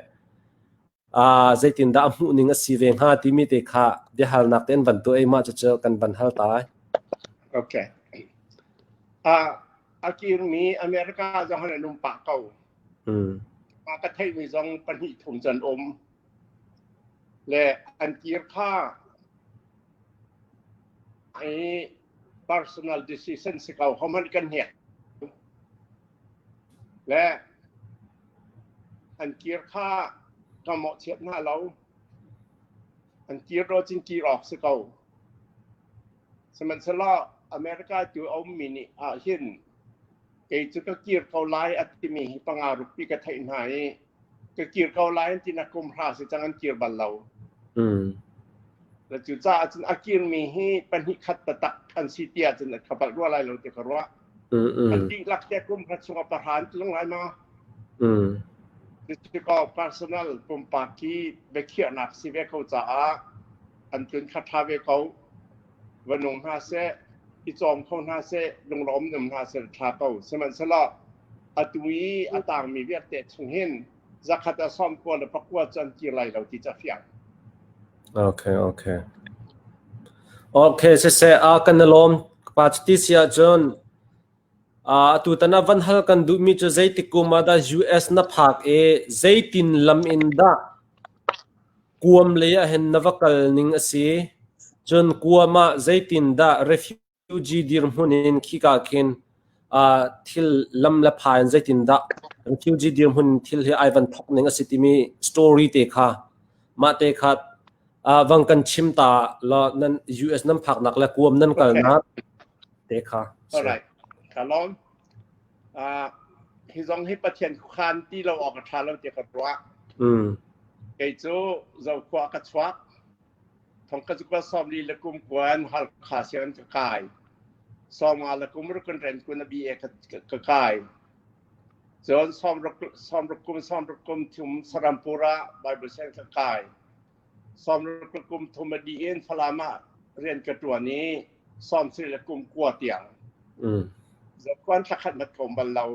zeitindah a hmuh ning a si ve hnga timi te kha biahalnak te an van tuah i mah cucu kan van hal ta. Okay. A kirmi America zong an um pah ko. Ka theihmi zong pahnih thum can um. Le an kir kha i personal decision si ko hohmanh kan hnek le an kir kha ka mawhchiat hna lo an kir ro cin kir awk si ko sihmanhsehlaw America tu a ummi nih ah hin kei cu ka kir ko lai a timi hi panga rukpi ka theih hna i ka kir ko lai an ti na kum hra si cang an kir bal lo. Le cu caah cun a kirmi hi pahnih khat taktak an si ti ahcun ka palh rua lai lo ti ka ruah. An dihlak te kum khat chung a pahra an tlung lai ma. Cucu personal pumpak hi biakhiahnak si ve ko caah an tlun kha ṭha ve ko. Va nung hna seh, i cawm kho hna seh, lunglawm um hna seh ṭha ko. Sihmanhsehlaw atu i a tangmi vialte chung hin zakhat ah 90 le pakua cu an kir lai lo ti cu a fiang. Okay, okay. Okay, siseh, a kan i lawm. Pa cuti si ahcun atu tan ah van hal kan duhmi cu zeitik kum ah dah US na phak i zeitin lam in dah kuam lei ah hin na va kal ning a si? Cun kuam ah zeitin dah refugee refugee dirhmun in khika khin thil lam le pha in zeitindah refugee dirhmun thil hi ai van thok ning a si timi story te kha mah te kha vang kan chim ta la nan US nan phaknak le kuam nan kalnak te kha. All right. Ka lawm. Hi zong hi Pathian khan ti lo awk a tha lo ti ka ruah. Kei cu Zokhua ka chuak. Thong ka zuka 40 le kum kuan Halkha sianginn ka kai. 50 le kum ruk in ren kun a BA ka kai. Cun 60 kum 60 kum thum Sarampur ah Bible sianginn ka kai. 60 kum thum a dih in Falam ah rian ka ṭuan i 70 le kum kua tiang. Zokuan thla khat mat ka um bal lo.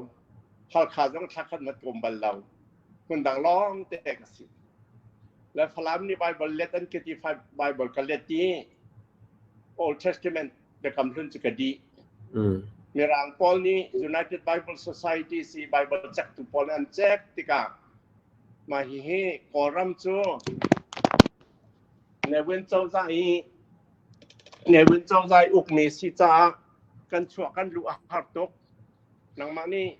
Halkha zong thla khat mat ka um bal lo. Hmun dang lawng te ka si. Le Falam nih Bible let an ka ti Bible ka let i Old Testament biakam hlun cu ka dih. Mirang pawl nih United Bible Society si Bible cektu pawl an cek tikah mah hihi Kawlram cu Ne Win cozah i Ne Win cozah i ukmi si caah kan chuah kan luh a har tuk. Nangmah nih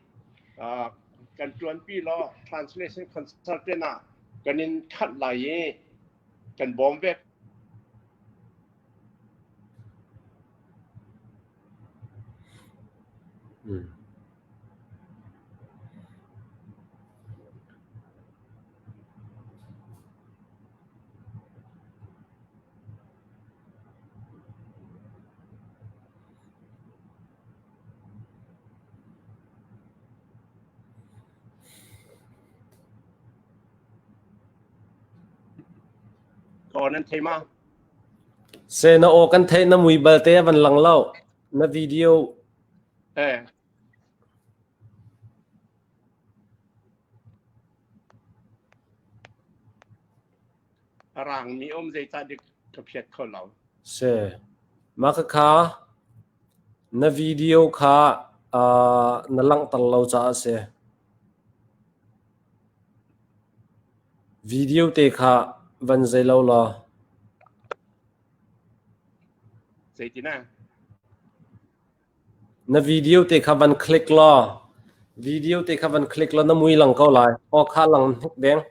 kan ṭuanpi law translation consultant ah kan in khanh lai i kan bawm ve. Aw nan thei ma? Se na aw kan theih na mui balte a van lang lo. Na video. Eh. A rangmi um zeicah dik ka phiat kho lo. Se. Mah khakha na video kha na langhter lo caah a si. Video te kha van zei lo law. Zeitin ah? Na video te kha van click law. Video te kha van click law na mui lang ko lai. Aw kha lang hnik deng.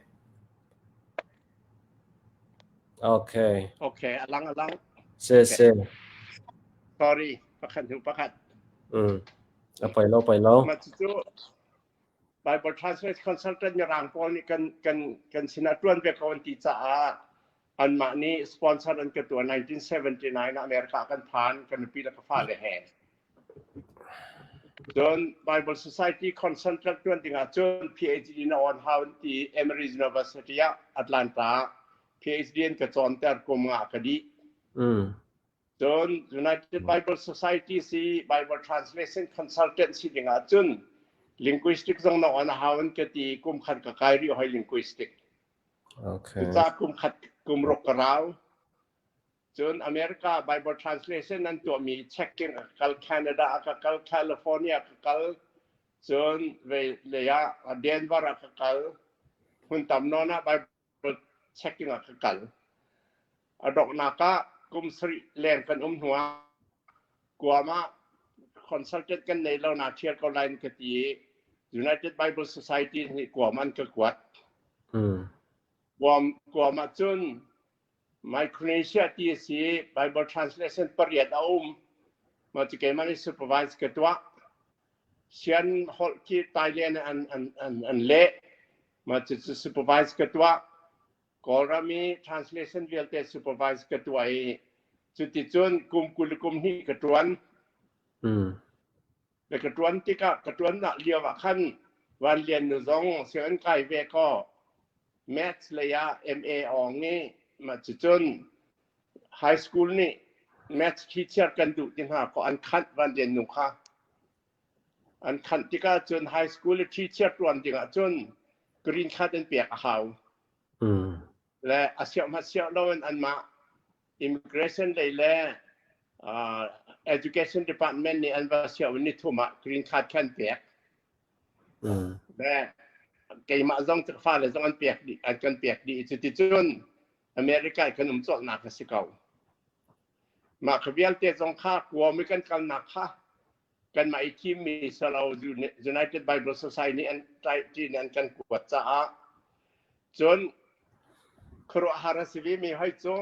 Okay. Okay, alang alang. Se se. Sorry, pakhat hnu pakhat. A poi lo poi lo. Mah cu Bible Translate Consultant mirang pawl nih kan kan kan sinah ṭuan ve ko an ti caah. Anmah nih sponsor an ka tuah 1979 ah America kan phan ka nupi le ka fale he. Cun Bible Society consultant tuan ding ah cun PhD na on hau an ti Emory University ah Atlanta PhD an ka cawnter kum nga ka dih. Cun United Bible Society si Bible Translation Consultant si ding ah cun linguistic zong na on a hau an ka ti kum khat ka kai rih hoi linguistic. Cucaah kum khat kum ruk ka rau. Cun America Bible Translation an tuahmi checking ka kal Canada ka kal California ka kal cun ve lei ah Denver ah ka kal hmun tam nawn ah Bible checking ah ka kal. A donghnak ah kum sarih leng kan um hnu ah Guam ah consultant kan nei lo na thial ko lai ka ti i United Bible Society nih Guam an ka kuat. Guam Guam ah cun Micronesia ti a si Bible translation pariat a um. Mah cu keimah nih supervise ka tuah. Sian holh khi Thailand an an an an leh. Mah cucu supervise ka tuah. Kawlram i translation vialte supervise ka tuah i cuticun kum 20 le kum hnih ka ṭuan. Le ka ṭuan tikah ka ṭuannak lio ah khan Van Lian nu zong sianginn kai ve kaw Maths lei ah MA awng i mah cucun high school nih Maths teacher kan duh ti hna kaw an khanh Van Lian nu kha. An khanh tikah cun high school i teacher ṭuan ding ahcun green card an pek a hau. Le a siah hmanh siah loin anmah immigration lei le education department nih an va siah ni thum ah green card kha an pek. Le keimah zong ka fale zong an pek dih an kan pek dih. Cuticun America kan um colhnak a si ko. Mah kha vialte zong kha Guam i kan kalnak kha kanmah i thimmi salo United Bible Society nih an ṭin an kan kuat caah cun khuaruahhar a si vemi hoi cu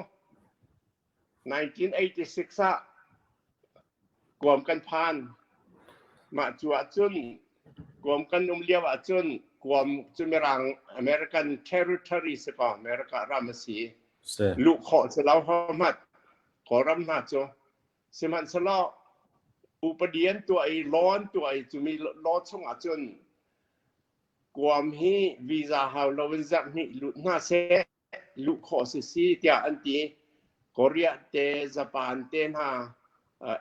1986 ah Guam kan phan. Mah cu ahcun Guam kan um lio ahcun Guam cu Mirang American territory si ko America ram a si. Luh khawh si lo hmat Kawlram hna cu sihmanhsehlaw upadi an tuah i law an tuah i cumi law chung ahcun Guam hi visa hau loin zarh hnih lut hna seh luh khawh si si tiah an ti. Korea te, Japan te hna,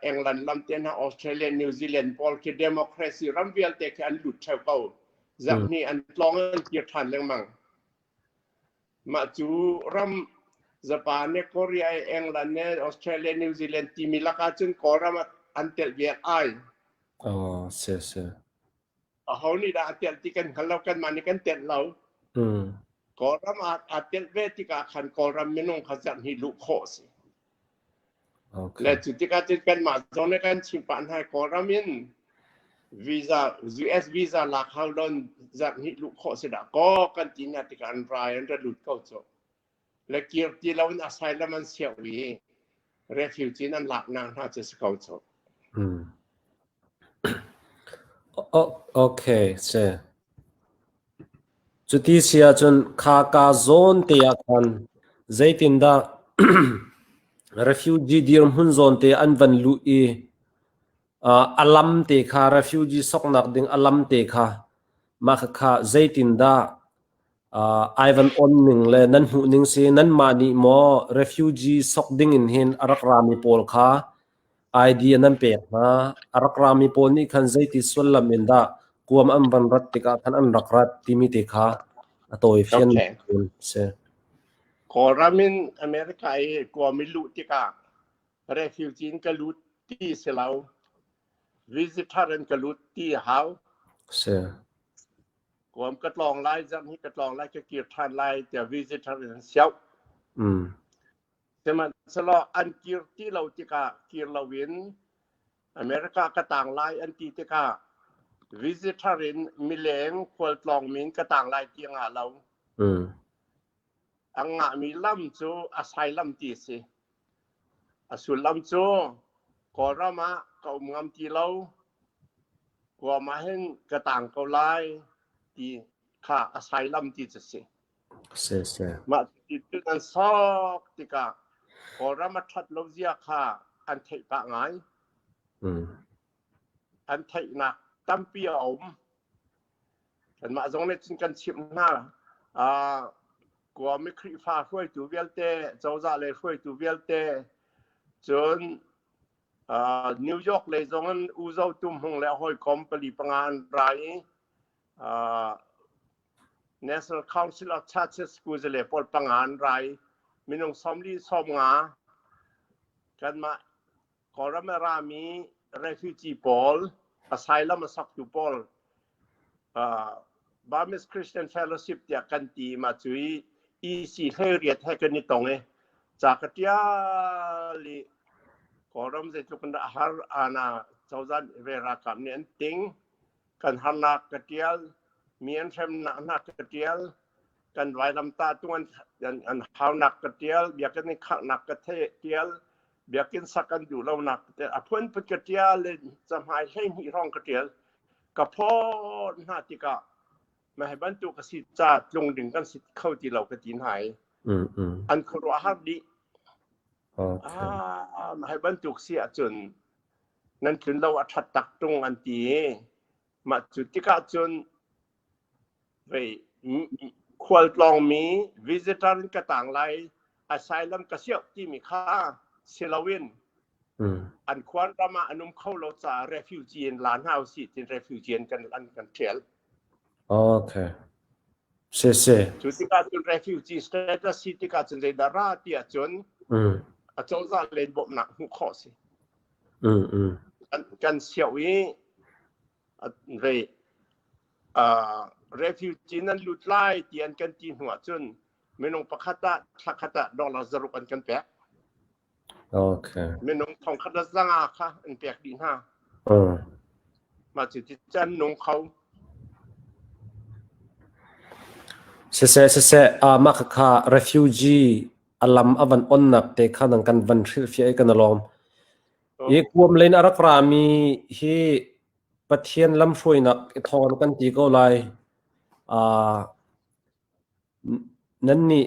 England lam te hna, Australia, New Zealand pawl khi democracy ram vialte khi an lut theo ko. Zarh hnih an tlawng an kir ṭhan lengmang. Mah cu ram Japan ne Korea, England ne Australia, New Zealand timi lakah cun Kawlram an telh ve ai. Oh, si si. Aho nih dah a telh ti kan hngal lo, kanmah nih kan telh lo. Kawlram ah aa telh ve tikah khan Kawlram minung kha zarh hnih luh khawh a si. Le cu tikah cun kanmah zong nih kan chim pah hna Kawlram in visa US visa lak hau lon zarh hnih luh khawh si dah kaw kan ti hna tikah an rai an ra lut ko cu. Le kir ti loin asylum an siau i refugee an laknak hna cu si ko cu. Okay, si. Cuti si ahcun kha ka zawn te ah khan zeitindah refugee dirhmun zawn te an van luh i a lam te kha refugee soknak ding a lam te kha mah kha zeitindah ai van on ning le nan hmuh ning si nanmah nih maw refugee sok ding in hin a rak rami pawl kha ID nan pek hna a rak rami pawl nih khan zeiti sullam in dah kuam an van rat tikah khan an rak rat timi te kha a tawi fian si. Kawlram in America i kuam i luh tikah refugee in ka lut ti si lo visitor in ka lut ti hau. Si. Guam ka tlawng lai, zarh hi ka tlawng lai, ka kir ṭhan lai tiah visitor in an siauh. Sihmanhsehlaw an kir ti lo tikah kir loin America ka tang lai an ti tikah visitor in mileng khualtlawng min ka tang lai ti a ngah lo. A ngahmi lam cu asylum ti a si. A sullam cu Kawlram ah ka um ngam ti lo. Guam ah hin ka tang ko lai ti kha asylum ti cu si. Si si. Mah Ti an sok tikah Kawlram a ṭhat lo zia kha an theih pah ngai. An theihnak tampi a um. Kanmah zong nih cun kan chimh hna. Guam i Khrihfa hruaitu vialte, cozah lei hruaitu vialte, cun New York lei zong in U Zo Tum Hmung le a hawikom pali panga an ra i National Council of Churches kuzale pawl panga an ra i minung sawmli 50 kanmah Kawlram a rami refugee pawl, asylum a soktu pawl, Burmese Christian Fellowship tiah kan ti ma cu i EC 18 he kan i tong i ca ka ṭial i Kawlram zeitluk in dah har ana cozah ve ralkap nih an ting kan harnak ka ṭial mi an hremnak hna ka ṭial kan vailamtah tung an an haunak ka ṭial biakinn i khanghnak ka ṭial biakinn sak an duh lonak a phunphun ka ṭial i cahmai 12 hrawng ka ṭial ka phawt hna tikah mah hi bantuk a si ca tlung ding kan si kho ti lo ka ti hna i an khuaruah har dih. Ah, mah hi bantuk si ahcun nan tlun lo a ṭhat tak ṭung an ti i mah cu tikah cun vei khualtlawngmi visitor in ka tang lai asylum ka siauh timi kha si loin an khuan ram ah an um kho lo caah refugee in la hna usih tin refugee in kan an kan ṭhial. Okay. Si si. Cu tikah cun refugee status si tikah cun zeidah ra ti ahcun a cozah len bawmhnak hmuh khawh si. Kan siauh i vei refugee nan lut lai ti an kan ti hnu ahcun minung pakhat ah thla khat ah dollar 600 an kan pek. Okay. Minung 1500 kha an pek dih hna. Mah cu ti can nung kho. Siseh siseh mah khakha refugee alam avan onnak te kha nang kan van hrilhfiah i kan alawm. I kuam len a rak rami hi Pathian lamhruainak i thawn kan ti ko lai. Nannih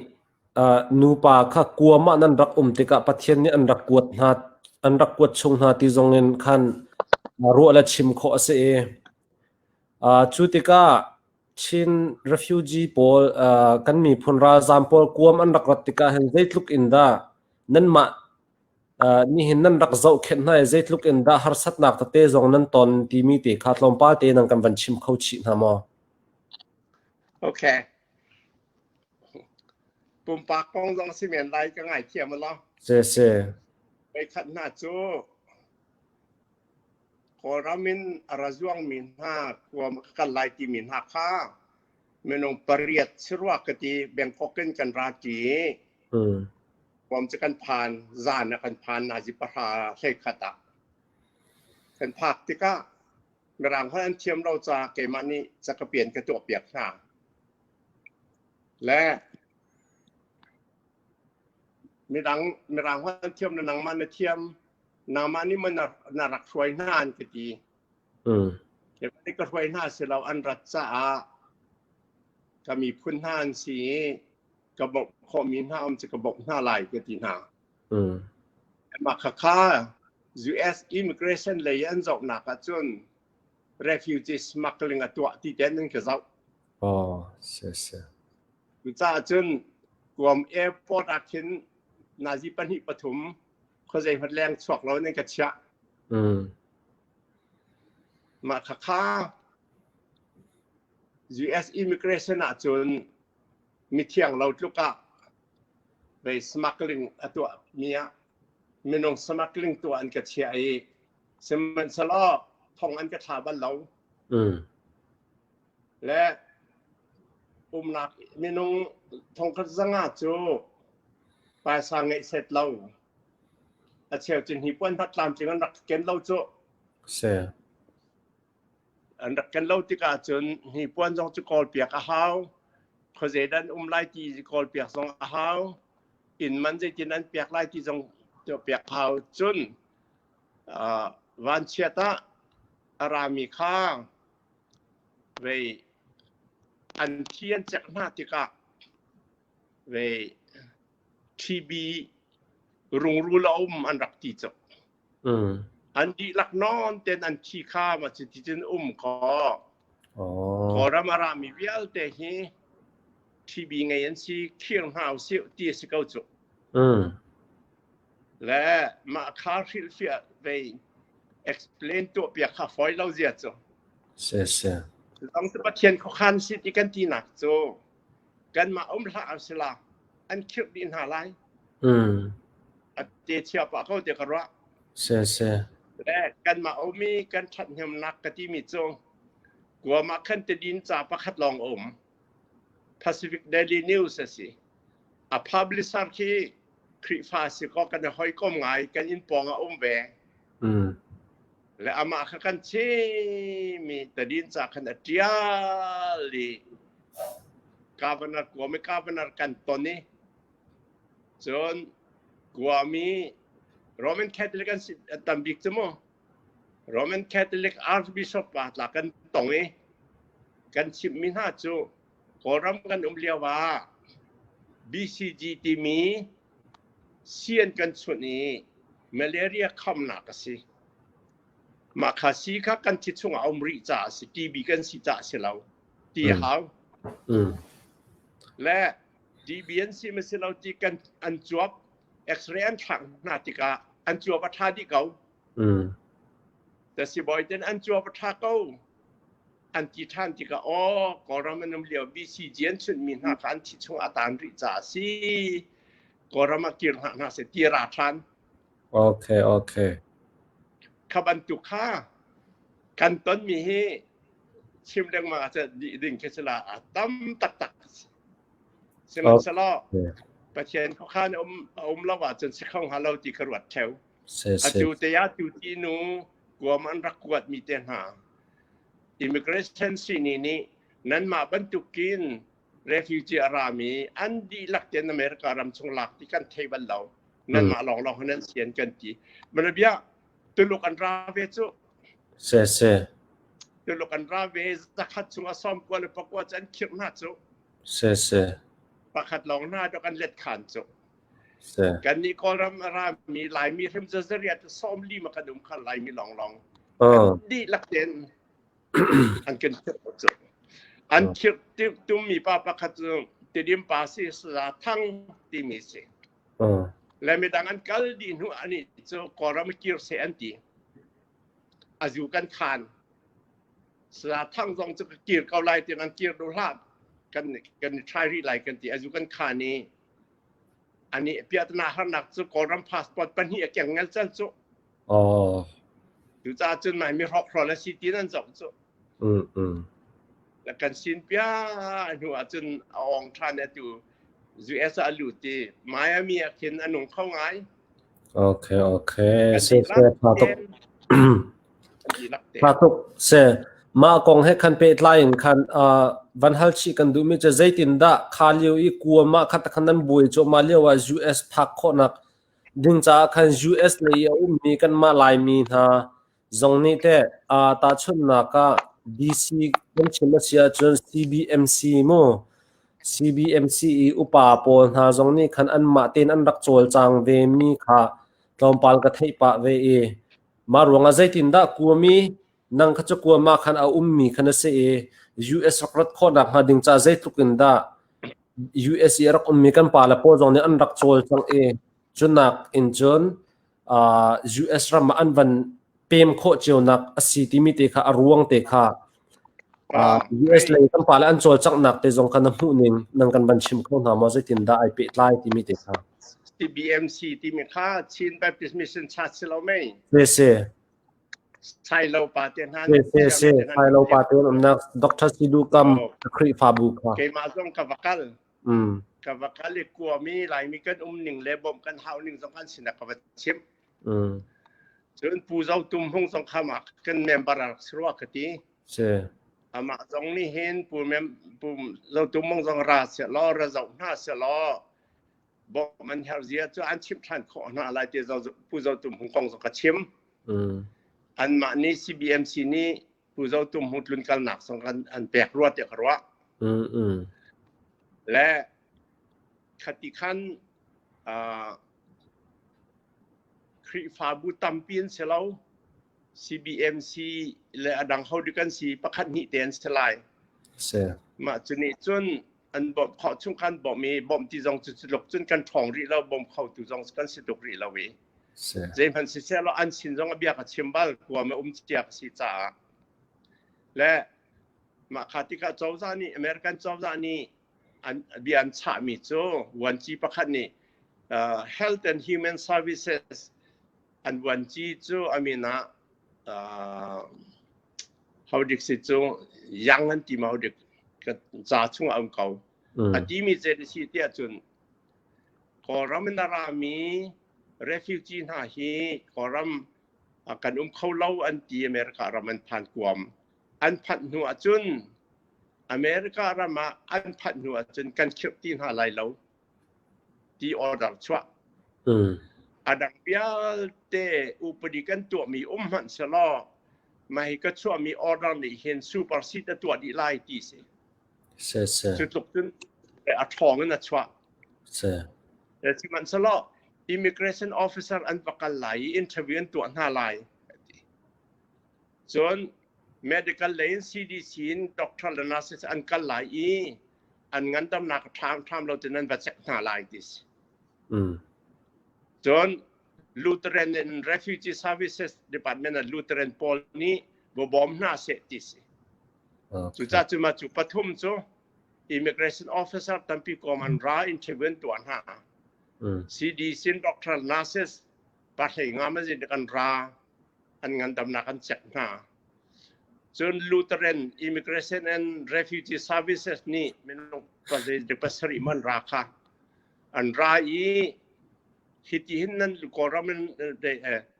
nupa kha kuam ah nan rak um tikah Pathian nih an rak kuat hna, an rak kuat chung hna ti zongin khan ruah le chim khawh a si i cu tikah Chin refugee pawl kan miphun ralzaam pawl kuam an rak rat tikah hin zeitluk in dah nanmah nihin nan rak zohkhenh hna i zeitluk in dah harsatnak tete zong nan ton timi te kha tlawmpal te nan kan van chim kho chih hna maw? Okay. Pumpak kong zong si men lai ka ngaithiam lo. Si si. Voikhat hna cu Kawlram in a ra zuangmi hna kuam ka kal lai timi hna kha minung pariat si rua ka ti Bangkok in kan ra ṭi. Kuam cu kan phan zan ah kan phan nazi 10 11 ah. Kan phak tikah Mirang holh an thiam lo caah keimah nih ca ka pian ka tuahpiak hna. Le midang Mirang holh an thiam na nangmah na thiam nangmah nih maw na rak hruai hna an ka ti. Keimah nih ka hruai hna si lo an rat caah ka miphun hna an si i ka bawmh khawhmi hna um cu ka bawmh hna lai ka ti hna. Mah khakha US immigration lei an zohnak ahcun refugee smuggling a tuah ti ten an ka zoh. Oh, si si. Cucaah cun Guam airport ah khin nazi pahnih pathum khuazei hmat leng chuak lo in ka chiah. Mah khakha US immigration ahcun mithiang lo tluk ah vei smuggling a tuah mi ah minung smuggling tuah an ka chiah i sihmanhsehlaw thong an ka thla bal lo. Le umnak minung 1500 cu paisa ngeih set lo. A cheu cu hnipuan hmat tlamtling an rak ken lo cu. Si. An rak ken lo tikah cun hnipuan zong cu kawlpiak a hau. Khuazei dan um lai ti kawlpiak zong a hau. Inn man zeitin an pek lai ti zong tuahpiak hau. Cun vanchiat ah a rami kha vei an thi an cek hna tikah vei TB rungrul a um an rak ti cang. An dihlak nawn ten an thi kha ma ci ti cun um ko. Kawlram a rami vialte hi TB ngei an si khir hna usih ti a si ko cu. Le mah kha hrilhfiah vei explain tuah piak kha fawi lo zia cu. Si si. Zong cu Pathian khuakhan si ti kan tinak cu kanmah um hlah sila an khirh dih hna lai. A te chia pah ko te ka ruah. Si si. Le kanmah umi kan ṭhathnemnak ka timi cu Guam ah khan tadin ca pakhat lawng a um. Pacific Daily News a si. A publisher khi Khrihfa si ko kan i hawikom ngai kan inn pawng ah um ve. Le amah kha kan chimmi tadin ca khan a ṭial i governor Guam i governor kan ton i cun Guam i Roman Catholic an si tam bik cu mu Roman Catholic Archbishop pa tla kan tong i kan chimhmi hna cu Kawlram kan um lio ah BCG timi si an kan chunh i malaria khamnak a si. Mah kha si kha kan thi chungah a um rih caah a si, TB kan si caah a si lo ti a hau. Le TB an si ma si lo ti kan an cuap X-ray an thlak hna tikah an cuap a ṭha dih ko. Ta sibawi ten an cuap a ṭha ko. An ti ṭhan tikah aw Kawlram an um lio BCG an chunhmi hna kha an thi chung a taan rih caah a si. Kawlram ah kir hna hna seh ti ra ṭhan. Okay, okay. Kha bantuk kha kan tonmi hi chim lengmang ahcun dih ding khi si la a tam taktak. Sihmanhsehlaw Pathian khuakhan um a um lo ahcun si kho hnga lo ti ka ruat theo. Atu te ah tu ti nu Guam an rak kuat mi te hna immigration sini nih nanmah bantukin refugee a rami an dihlak ten America ram chung lak ti kan thei bal lo. Nanmah lawnglawng nan sian kan ti. Mana bia Tuluk an ra ve cu. Se se. Tuluk an ra ve zakhat chung a som kua le pakua cu an khirh hna cu. Se se. Pakhat lawng hna dok an let khan cu. Se. Kan nih Kawlram a rami Laimi hrim zazariat som li ma kan um kha Laimi long long. Dihlak ten an kan khirh cu. An khirh tummi pa pakhat cu Tidim pa si sa thang timi si. Le midang an kal dih hnu ani cu Kawlram kir se an ti. Azu kan khan. Sa thang zong cu ka kir ko lai ti an kir duh hlah kan kan try rih lai kan ti azu kan khan i ani piatna harnak cu Kawlram passport pahnih a keng ngal can cu. Oh. Cucaah cun mai mi hrokhrawl a si ti nan zoh cu. La kan sin pia hnu ah cun a ong ṭhan atu US ah a lut i Miami ah khin a nung kho ngai. Okay, okay. Se se tha tuk. Tha tuk. Se mah kong he khan pehtlai in khan van hal chih kan duhmi cu zeitin dah kha lio i kuam ah khat khan nan buai cu mah lio ah US phak khawhnak ding caah khan US lei i a ummi kanmah Laimi hna zong nih teh tahchunhnak ah DC kan chim a si ahcun CBMC mu CBMC i upa pawl hna zong nih khan anmah tein an rak cawlcang ve mi kha tlawmpal ka theih pah ve i mah ruangah zeitindah kuami nang kha cu kuam ah khan a ummi khan a si i US rak rat khawhnak hnga ding ca zeitluk in dah US i a rak ummi kan pale pawl zong nih an rak cawlcangh i cunak in cun US ram ah an van pem khawh cionak a si timi te kha a ruang te kha US lei kan pale an cawlcanghnak te zong kha na hmuh ning nang kan van chim kho hna maw zeitin dah ai pehtlai timi te kha CBMC timi kha Chin Baptist Mission Church si lo mei si si Sailo pa te hna si si si Sailo pa te umnak Dr. Sidu Kam Khrihfabu kha keimah zong ka va kal ka va kal i kuami Laimi kan um ning le bawmh kan hau ning zong an sinah ka va chim cun Pu Zo Tum Hmung zong kha mah kan member rak si rua ka ti si amah zong nih hin Pu mem Pu Zo Tum Hmung zong ra seh law ra zoh hna seh law bawmh an herh zia cu an chimh ṭhan khawh hna lai ti Pu Zo Tum Hmung kong zong ka chim. Anmah nih CBMC nih Pu Zo Tum Hmung tlunkalnak zong an, an pek rua tiah ka ruah. Le khati khan Khrihfabu tampi an si lo. CBMC le a dang ho kan si pakhat hnih te an si lai. Si. Mah cu nih cun an bawmh khawh chung khan bawmh i bawmh ti zong cu tluk cun kan ṭhawng rih lo bawm kho tu zong kan si tuk rih lo i Si. zeihmanh siseh law an sin zong a bia ka chim bal kuam a um cia ka si caah le mah kha tikah cozah nih American cozah nih an bia an chahmi cu vuanci pakhat nih Health and Human Services an vuanci cu a min ah hodik si cu yang an ti ma hodik ca chung a um ko a timi zei si tiah cun Kawlram in a rami refugee hna hi Kawlram kan um kho lo an ti America ram an phan kuam an phanh hnu ahcun America ram ah an phanh hnu ahcun kan khirh ti hna lai lo ti order chuah. A dang vialte upadi kan tuahmi um hmanh selaw mah hi ka chuahmi order nih hin supersede a tuah dih lai ti si. Se se. Cu tluk cun a ṭhawng in a chuah. Se. Sihmanhsehlaw immigration officer an va kal lai i interview an tuah hna lai. Cun medical lei in CDC in doctor le nurses an kal lai i an ngandamnak a ṭham ṭham lo tin an va check hna lai ti si. Cun Lutheran and Refugee Services Department ah Lutheran pawl nih va bawm hna seh ti si. Cucaah cu mah cu pathum cu immigration officer tampi kom an ra interview an tuah hna. CDC in doctor nurses pahlei nga ma zin kan ra an ngandamnak an check hna. Cun Lutheran Immigration and Refugee Services nih minung pasarih man ra kha an ra i hiti hin nan Kawlram in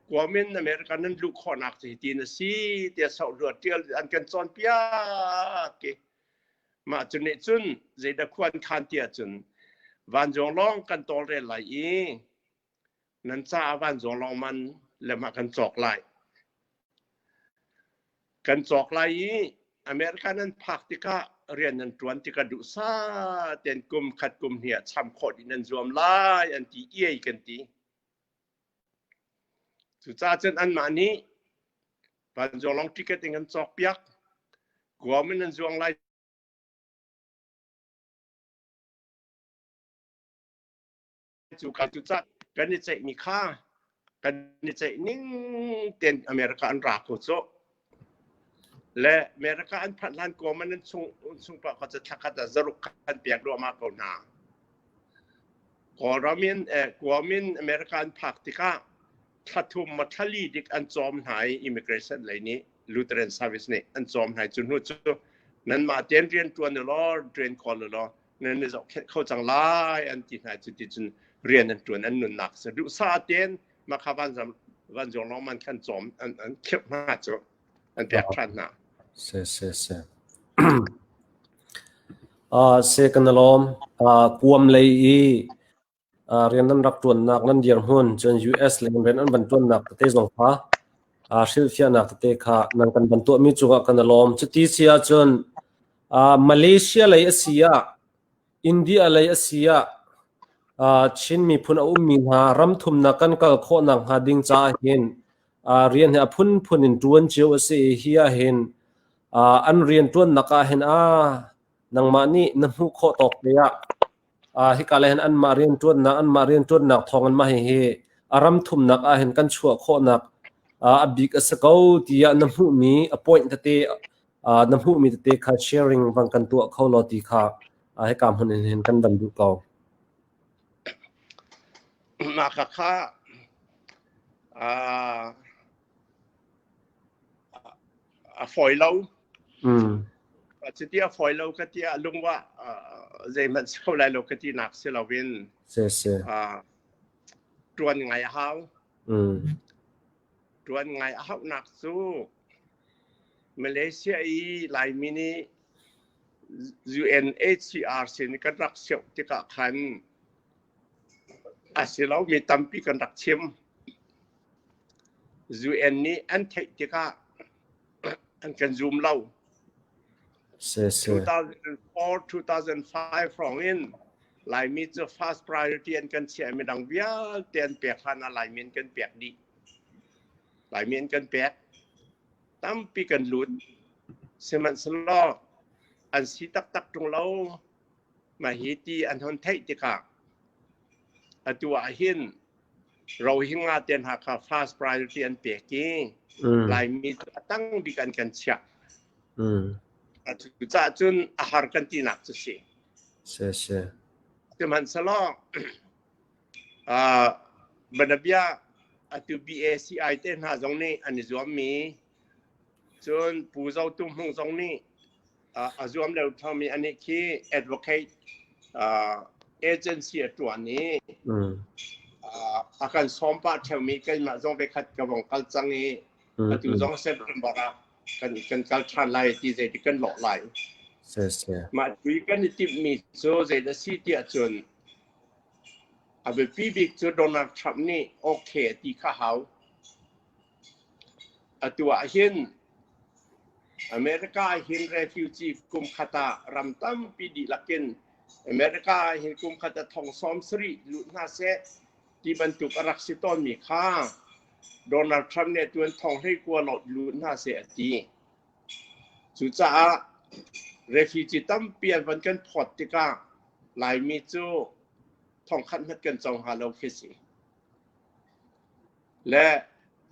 Guam in America nan luh khawhnak cu hiti na si tiah sohluat tial an kan cawnpiak i mah cu nih cun zeidah khua an khan tiah cun vanzawng lawng kan tawlrel lai i nan caah vanzawng lawng man le mah kan cawk lai. Kan cawk lai i America nan phak tikah rian nan ṭuan tikah duhsah tein kum khat kum hnih ah cham khawh dih nan zuam lai an ti iai kan ti. Cucaah cun anmah nih vanzawng lawng ticket in kan cawk piak. Guam in nan zuang lai cu ka cu ca kan i ceihmi kha kan i ceih ning ten America an ra ko cu le America an phanh hlan ko man an chung chung pa kha cu thlakhat ah zaruk kan pek duahmah ko hna Kawlram in Guam in America an phak tikah thlathum ma thlali dik an cawm hna i immigration lei nih Lutheran service nih an cawm hna i cu hnu cu nanmah ten rian ṭuan law rian kawl law nan i zohkhenh kho cang lai an ti hna cu ti cun rian an ṭuan an nunnak si duhsah tein makha vanzam vanzawng lawng man khan cawm an an khirh hna cu an pek ṭhan hna. Se se se. Se kan lawm. Kuam lei i rian nan rak ṭuannak nan dirhmun cun US lei rian an van ṭuannak tete zong kha hrilhfiahnak tete kha nan kan van tuahmi cungah kan i lawm. Cuti si ahcun Malaysia lei a si ah India lei a si ah Chin miphun a ummi hna ram thumnak kan kal khawhnak hnga ding caah hin rian hi a phunphun in ṭuan cio a si i hi ah hin an rian ṭuannak ah hin nangmah nih na hmuh khawh tawk te ah Hika lei hin anmah rianṭuannak thawngin mah hihi a ram thumnak ahhin kan chuah khawhnak a bik a si ko tiah na hmuhmi a point tete na hmuhmi tete kha sharing van kan tuah kho law ti kha hika hmun in hin kan van duh ko. Mah kha a fawi lo. Cuti a fawi lo ka ti ah lungwah zeihmanh si kho lai lo ka ti nak si loin ṭuan ngai a hau. Ṭuan ngai a hauhnak cu Malaysia i Laimi nih UNHCR sin kan rak sioh tikah khan a si lomi tampi kan rak chim. UN nih an theih tikah an kan zum lo. Si, si. 2004, 2005 hrawng in. Laimi cu first priority an kan chiah midang vialte an pek hlan ah Laimi an kan pek dih. Laimi an kan pek. Tampi kan lut. Sihmanhsehlaw an si taktak ṭung lo. Mah hi ti an hon theih tikah atu ah hin Rohingya te hna kha first priority an pek i Laimi cu a tang bik an kan chiah. Cucaah cun a har kan tinak cu si. Si si. Sihmanhsehlaw Banabia atu BACI te hna zong nih an i zuammi cun Pu Zo Tu Hmung zong nih a zuam lio thomi anih khi advocate agency a ṭuan i a kan sawm pah ṭheumi keimah zong vekhat ka vong kal cang i atu zong September ah kan kan kal ṭhan lai ti zeiti kan lawh lai. Mah tui kan i timhmi cu zeidah si tiah cun a biapi bik cu Donald Trump nih okay a ti kha hau. Atu ah hin America ah hin refugee kum khat ah ram tampi dihlak in America ah hin kum khat ah thong 70 lut hna seh ti bantuk a rak si tawnmi kha Donald Trump nih atuan thong 19 lut hna seh a ti. Cucaah refugee tampi an van kan phawt tikah Laimi cu thong khat hmat kan co hnga lo khi si. Le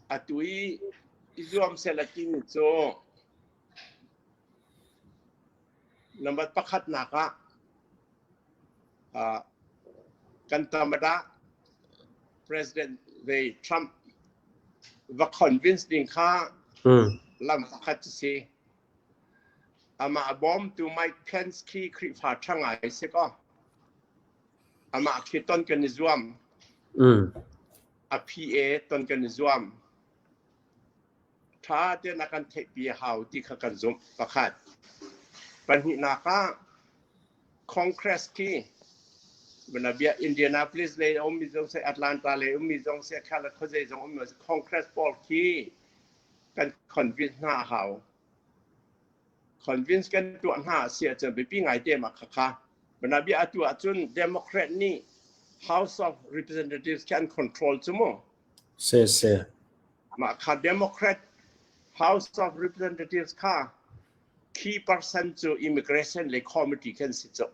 atu i i zuam seh timi cu number pakhatnak ah uh, kan tamada President ve Trump va convince ding kha lam pakhat si. Amah bawmtu Mike Pence khi Khrihfa ṭha ngai si kaw amah khi ton kan i zuam. A PA ton kan i zuam. Ṭha tein a kan theihpi a hau ti kha kan zumh pakhat. Pahnihnak ah Congress khi bia Indianapolis lei a ummi zong seh Atlanta lei ummi zong seh California khuazei zong ummi Congress pawl khi kan convince hna a hau. Convince kan tuah hna a si ahcun biapi ngai te mah khakha. Banabia atu ahcun Democrat nih House of Representatives khi an control cu mu. Si si. Mah kha Democrat House of Representatives kha key person cu immigration le committee kan si cu.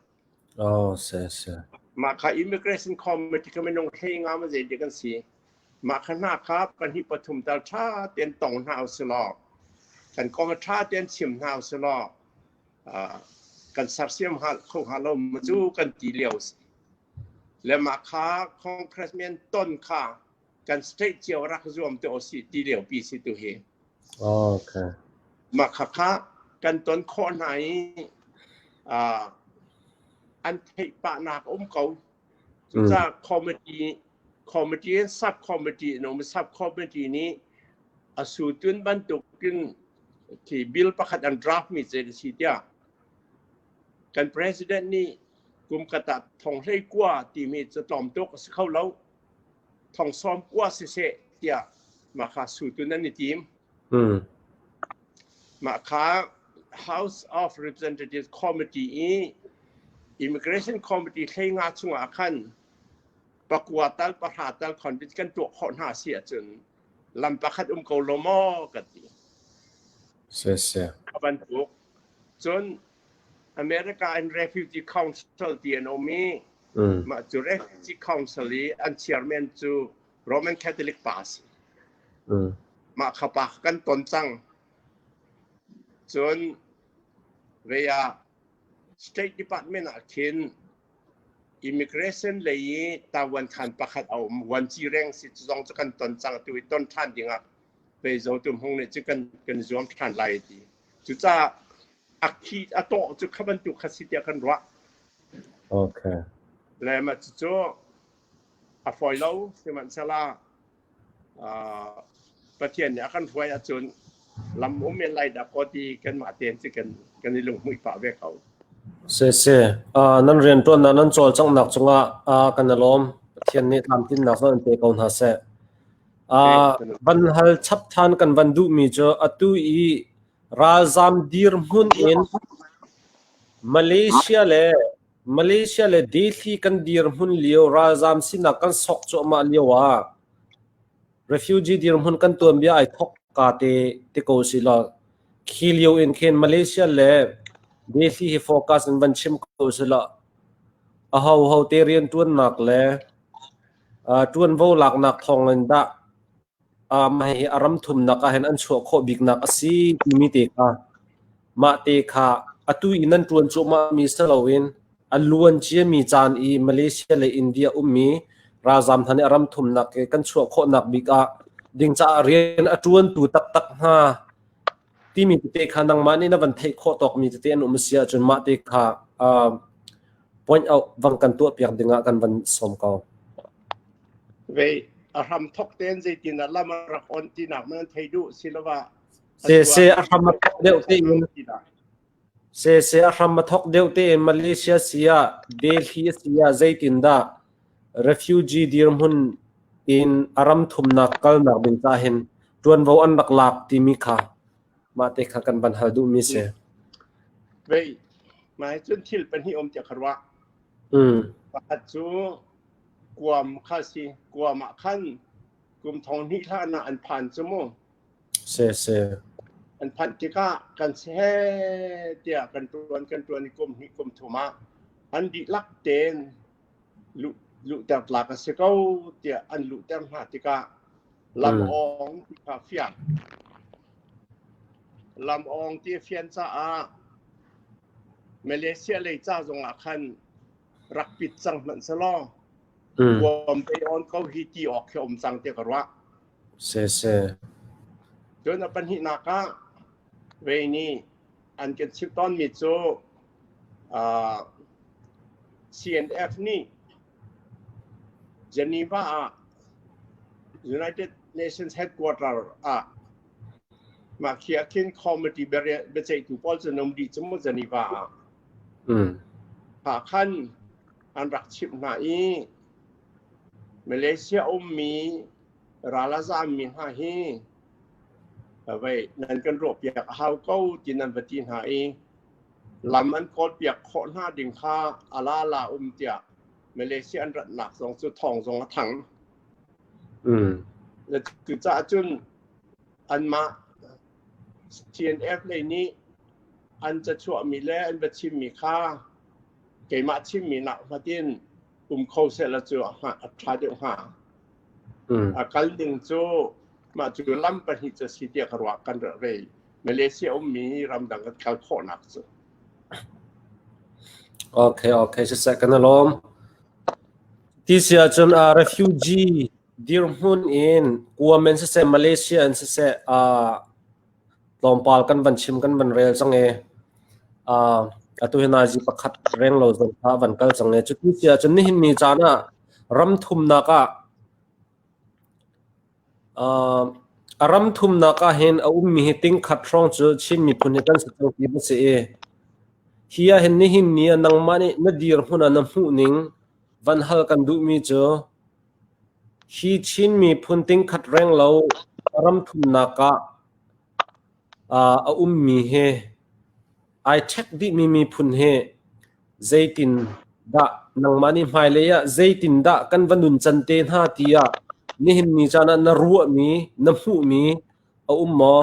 Oh, si si. Mah kha immigration committee kha minung hlei nga ma zei kan si. Mah kha hna kha pahnih pathum tal ṭha tein tong hna usih law kan kong ṭha tein chim hna usih law kan sersiam kho hnga lo maw cu kan ti lio a si. Le mah kha congressman ton kha kan state cio rak zuam te usih ti lio pi si tu hi. Okay. Mah kha kha kan ton khawh hna i an theih pahnak um ko. Cucaah committee committee in subcommittee in um subcommittee nih a sutun bantukin khi bill pakhat an draft mi cu si tiah kan president nih kum khat ah thong hlei kua timi cu tlawm tuk a si kho lo thong sawm kua siseh tiah mah kha sutun an i tim mah kha House of Representatives Committee i Immigration Committee hlei nga chungah khan pakua tal pahra tal convince kan tuah khawh hna si ahcun lam pakhat um ko lo maw kan ti. Si si. A bantuk. Cun America in Refugee Council ti an um i mah cu Refugee Council i an chairman cu Roman Catholic pa a si. Mah kha pa kan ton cang. Cun vei ah State Department ah khin Immigration lei i tavuan khaan pakhat a um. Vuanci reng si cu zong cu kan ton cang. Tu i ton ṭhan dingah Peizo Tu Hmung nih cu kan kan zuam ṭhan lai a ti. Cucaah a khi a tawh cu kha bantuk kha si tiah kan ruah. Okay. Le mah cucu a fawi lo sihmanhsehlaw Pathian nih a kan hruai ahcun lam um men lai dah kaw ti kanmah tein cu kan kan i lunghmuih pah ve ko. Si si. Nan rianṭuannak nan cawlcanghnak cungah kan i lawm. Pathian nih tlamtlinnak zong in pe ko hna seh. Van hal chap ṭhan kan van duhmi cu atu i ralzam dirhmun in Malaysia le Malaysia le Delhi kan dirhmun lio ralzaam sinak kan sok cuahmah lio ah refugee dirhmun kan tuanbia ai thok ka te te ko si law khi lio in khin Malaysia le Delhi hi focus in van chim ko si law a ho ho te rian tuannak le tuanvo laknak thawng in dah mah hi a ram thumnak ah hin an chuah khawh biknak a si timi te kha mah te kha atu i nan ṭuan cuahmahmi si loin a luan ciami caan i Malaysia le India ummi ralzaam hna nih a ram thumnak i kan chuah khawhnak bik ah ding caah rian a ṭuantu taktak hna timi tete kha nangmah nih na van theih khawh tawkmi tete an um a si ahcun mah te kha point out vang kan tuahpiak dingah kan van sawm ko. Vei a hram thok tein zeitin ah lam a rak on tinak man thei duh siloah Se se a hram a thok deuh tein se se a hram a thok deuh tein Malaysia sia Delhi sia zeitin dah refugee dirhmun in a ram thumnak kalnak ding ca hin tuanvo an rak lak timi kha mah te kha kan van hal duhmi si. Vei mai cun thil pahnih um tiah ka ruah. Pakhat cu kuam kha si. Kuam ah khan kum thong hnih hlan ah an phan cu mu. Se se. An phanh tikah kan si he tiah kan tuan kan tuan i kum hnih kum thum ah an dihlak tein luh luhter tlak a si ko tiah an luhter hna tikah lam awng ti kha fiang. Lam awng ti a fian caah Malaysia lei ca zongah khan rak pit cang hmanh selaw kuam pe on ko hi ti awk khi um cang tiah ka ruah. Se se. Cun a pahnihnak ah vei nih an kan chimh tawnmi cu CNF nih Geneva ah United Nations headquarter ah mah khi ah khin committee biaceihtu pawl cu an um dih cu mu Geneva ah. Kha khan an rak chimh hna i Malaysia ummi ral a zaammi hna hi vei nan kan ruahpiak a hau ko ti nan va ti hna i lam an kawlpiak khawh hna ding kha a la la um tiah Malaysia an ratnak zong cu thawng zong a thang. Cucaah cun anmah CNF lei nih an cachuahmi le an va chimmi kha keimah chimmi nak hmatin um kho sehla cu a ṭha deuh hnga. A kal ding cu mah cu lam pahnih cu si tiah ka ruah kan rei. Malaysia ummi ramdang kan kal khawhnak cu. Okay, okay, siseh kan i lawm. Ti si ahcun refugee dirhmun in Guam in siseh, Malaysia in siseh, tlawmpal kan van chim kan van rel cang i atu hi nazi pakhat reng lo zong kha van kal cang i cuti si ahcun nihin ni caan ah ram thumnak ah a ram thumnak ah hin a ummi hi tingkhat hrawng cu Chin miphun hi kan si cang ti a si i hi ah hin nihin ni ah nangmah nih na dirhmun ah na hmuh ning van hal kan duhmi cu Hi Chin miphun tingkhat renglo ram thumnak ah a ummi hi ai ṭhek dihmi miphun hi zeitin dah nangmah nih hmailei ah zeitindah kan va nuncan te hna tiah nihin ni caan ah na ruahmi, na hmuhmi a um maw?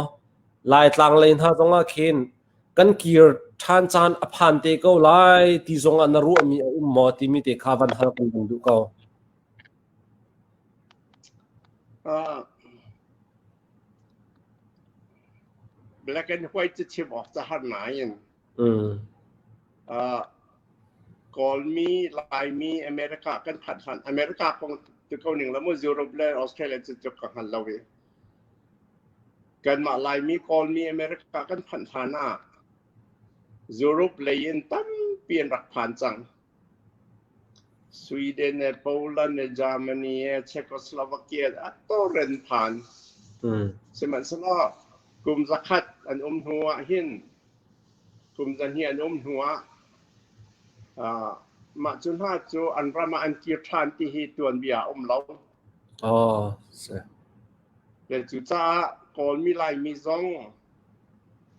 Laitlang lei hna zongah khin kan kir ṭhan caan a phan te ko lai ti zongah na ruahmi a um maw timi te kha van hal kan van duh ko. Black and white cu chim awk ca har nain Kawlmi, Laimi, America kan phanh hlan America kong tu ko ning la mu Europe le Australia cu tluk ka hngal lo i kanmah Laimi, Kawlmi, America kan phanh hlan ah Europe lei in tampi an rak phan cang. Sweden le Poland le Germany le Czechoslovakia a toren phan. Sihmanhsehlaw kum zakhat an um hnu ah hin kum zahnih an um hnu ah mah cu hna cu an ram ah an kir ṭhan ti hi tuanbia a um lo. Oh, si. Le cucaah Kawlmi Laimi zong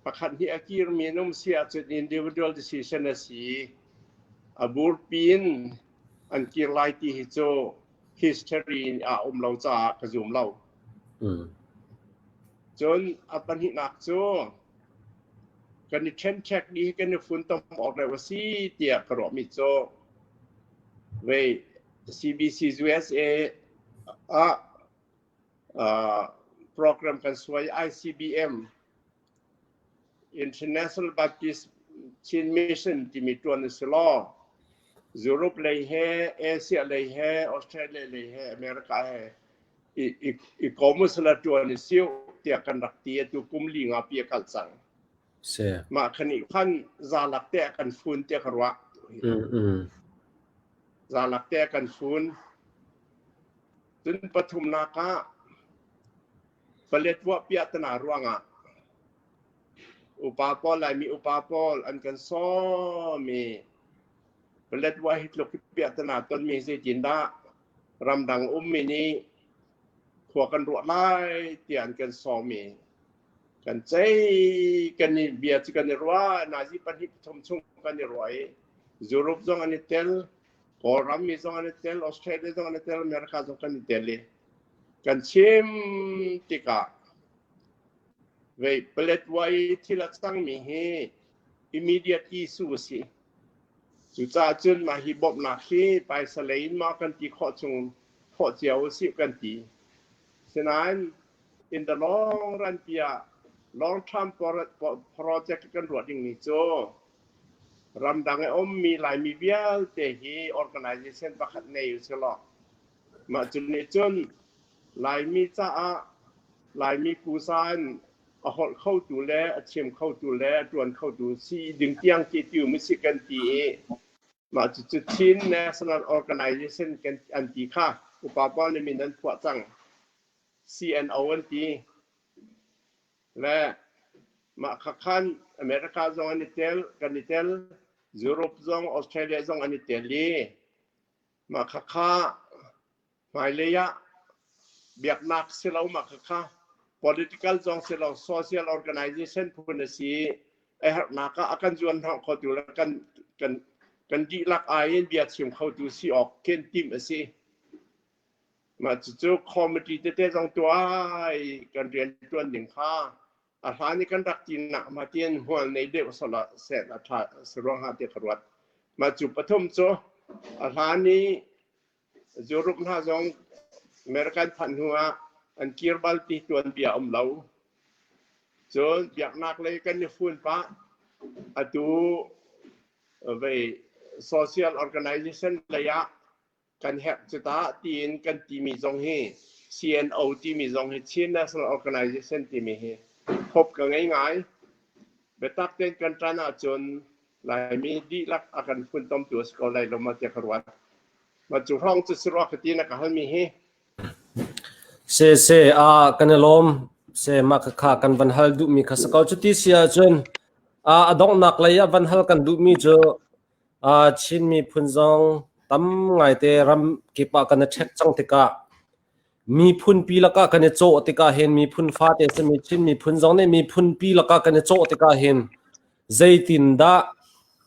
pakhat nih a kirmi an um si ahcun individual decision a si. A burpi in an kir lai ti hi cu history ah um lo caah ka zum lo. Cun a pahnihnak cu kan i ṭhenṭhek dih hi kan i funtom awk deuh a si tiah ka ruahmi cu vei CBC USA ah program kan suai ICBM International Baptist Chin Mission timi ṭuan a si law Europe lei he Asia lei he Australia lei he America he i kom usila ṭuan i siu tiah kan rak ti atu kum li nga pi a kal cang. Si. Mah khan nih khan zalak te a kan fun tiah ka ruah. Zalak te a kan fun. Cun pathumnak ah Paletwa piahtana ruangah upa pawl Laimi upa pawl an kan sawm i Paletwa hi tluk piahtana tonmi zeitindah ramdang ummi nih khua kan ruah lai tiah an kan sawm i kan cei kan i bia cu kan i ruah nazi pahnih pathum chung kan i ruah i Europe zong an i tel Kawlram mi zong an i tel Australia zong an i tel America zong kan i tel i kan chim tikah vei Paletwa i thil a cangmi hi immediate issue a si. Cucaah cun mah hi bawmhnak hi paisa lei in maw kan ti khawh chung khawh cio u sih kan ti. Sinain in the long run tiah long term project kan ruah dingmi cu ramdang i ummi Laimi vialte hi organization pakhat nei u sih law Mah cu nih cun Laimi caah Laimi pusa in a holh khotu le a chim khotu le a ṭuan khotu si ding tiang khi ti um si kan ti i mah cucu Chin National Organization kan an ti kha upa pawl nih min an phuah cang. CNO an ti. Le mah kha khan America zong an i tel, kan i tel, Europe zong, Australia zong an i tel i Mah khakha hmailei ah biaknak si lo mah khakha political zong si lo social organization phun a si i a herhnak ah a kan zuan hnawh khotu le kan kan kan dihlak ai in bia chim khotu si awk khin timh a si. Mah cucu committee tete zong tuah i kan rian ṭuan ding kha a hlan i kan rak tinak ma tiin hmual nei deuh sala set a tha saruang ha te ka ruat ma cu pathum cu a hlan i Europe hna zong American phan hnu ah an kir bal ti tuan bia um lo cun biaknak lei kan i fun pah atu vei social organization lei ah kan herh cu ta tiin kan timi zong hi CNO timi zong hi Chin National Organization timi hi hope ka ngei ngai. Biatak tein kan ṭan ahcun Laimi dihlak a kan funtomtu a si ko lai lo ma tiah ka ruat. Mah cu hrawng cu si rua ka ti na ka halmi hi. Se se a kan i lawm se mah kha kan van hal duhmi kha si ko cuti si ahcun a donghnak lei ah van hal kan duhmi cu Chin miphun zong tam ngaite ram kip ah kan i ṭhek cang tikah miphunpi lakah kan i cawh tikah hin miphun fate simi Chin miphun zong nih miphunpi lakah kan i cawh tikah hin zeitindah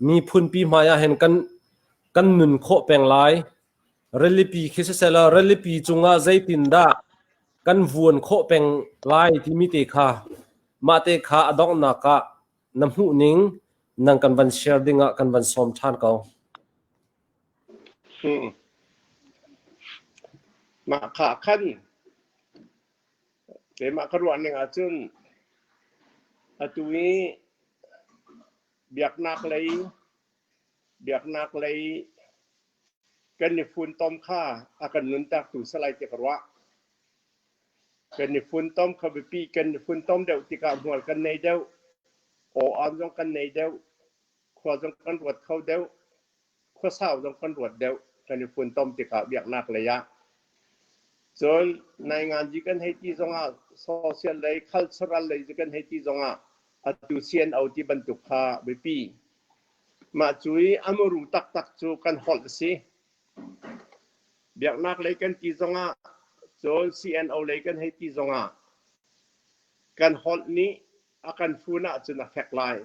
miphunpi hmai ah hin kan kan nun khawh peng lai rilipi khi siseh rilipi cungah zeitindah kan vuan khawh peng lai timi te kha mah te kha a donghnak ah na hmuh ning nang kan van share ding ah kan van sawm ṭhan ko. Mah kha khan keimah ka ruah ning ahcun atu i biaknak lei biaknak lei kan i funtom kha a kan nuntaktu salai ti ka ruah. Kan i funtom kha biapi kan i funtom deuh tikah hmual kan nei deuh, aw-aan zong kan nei deuh, khua zong kan ruat kho deuh, khuasau zong kan ruat deuh kan i funtom tikah biaknak lei ah. Cun nainganzi kan hei ti zongah social lei, cultural lei kan hei ti zongah atu CNO ti bantuk kha biapi. Mah cu i a muru taktak cu kan holh a si. Biaknak lei kan ti zongah cun CNO lei kan hei ti zongah kan holh nih a kan fun ahcun a fek lai.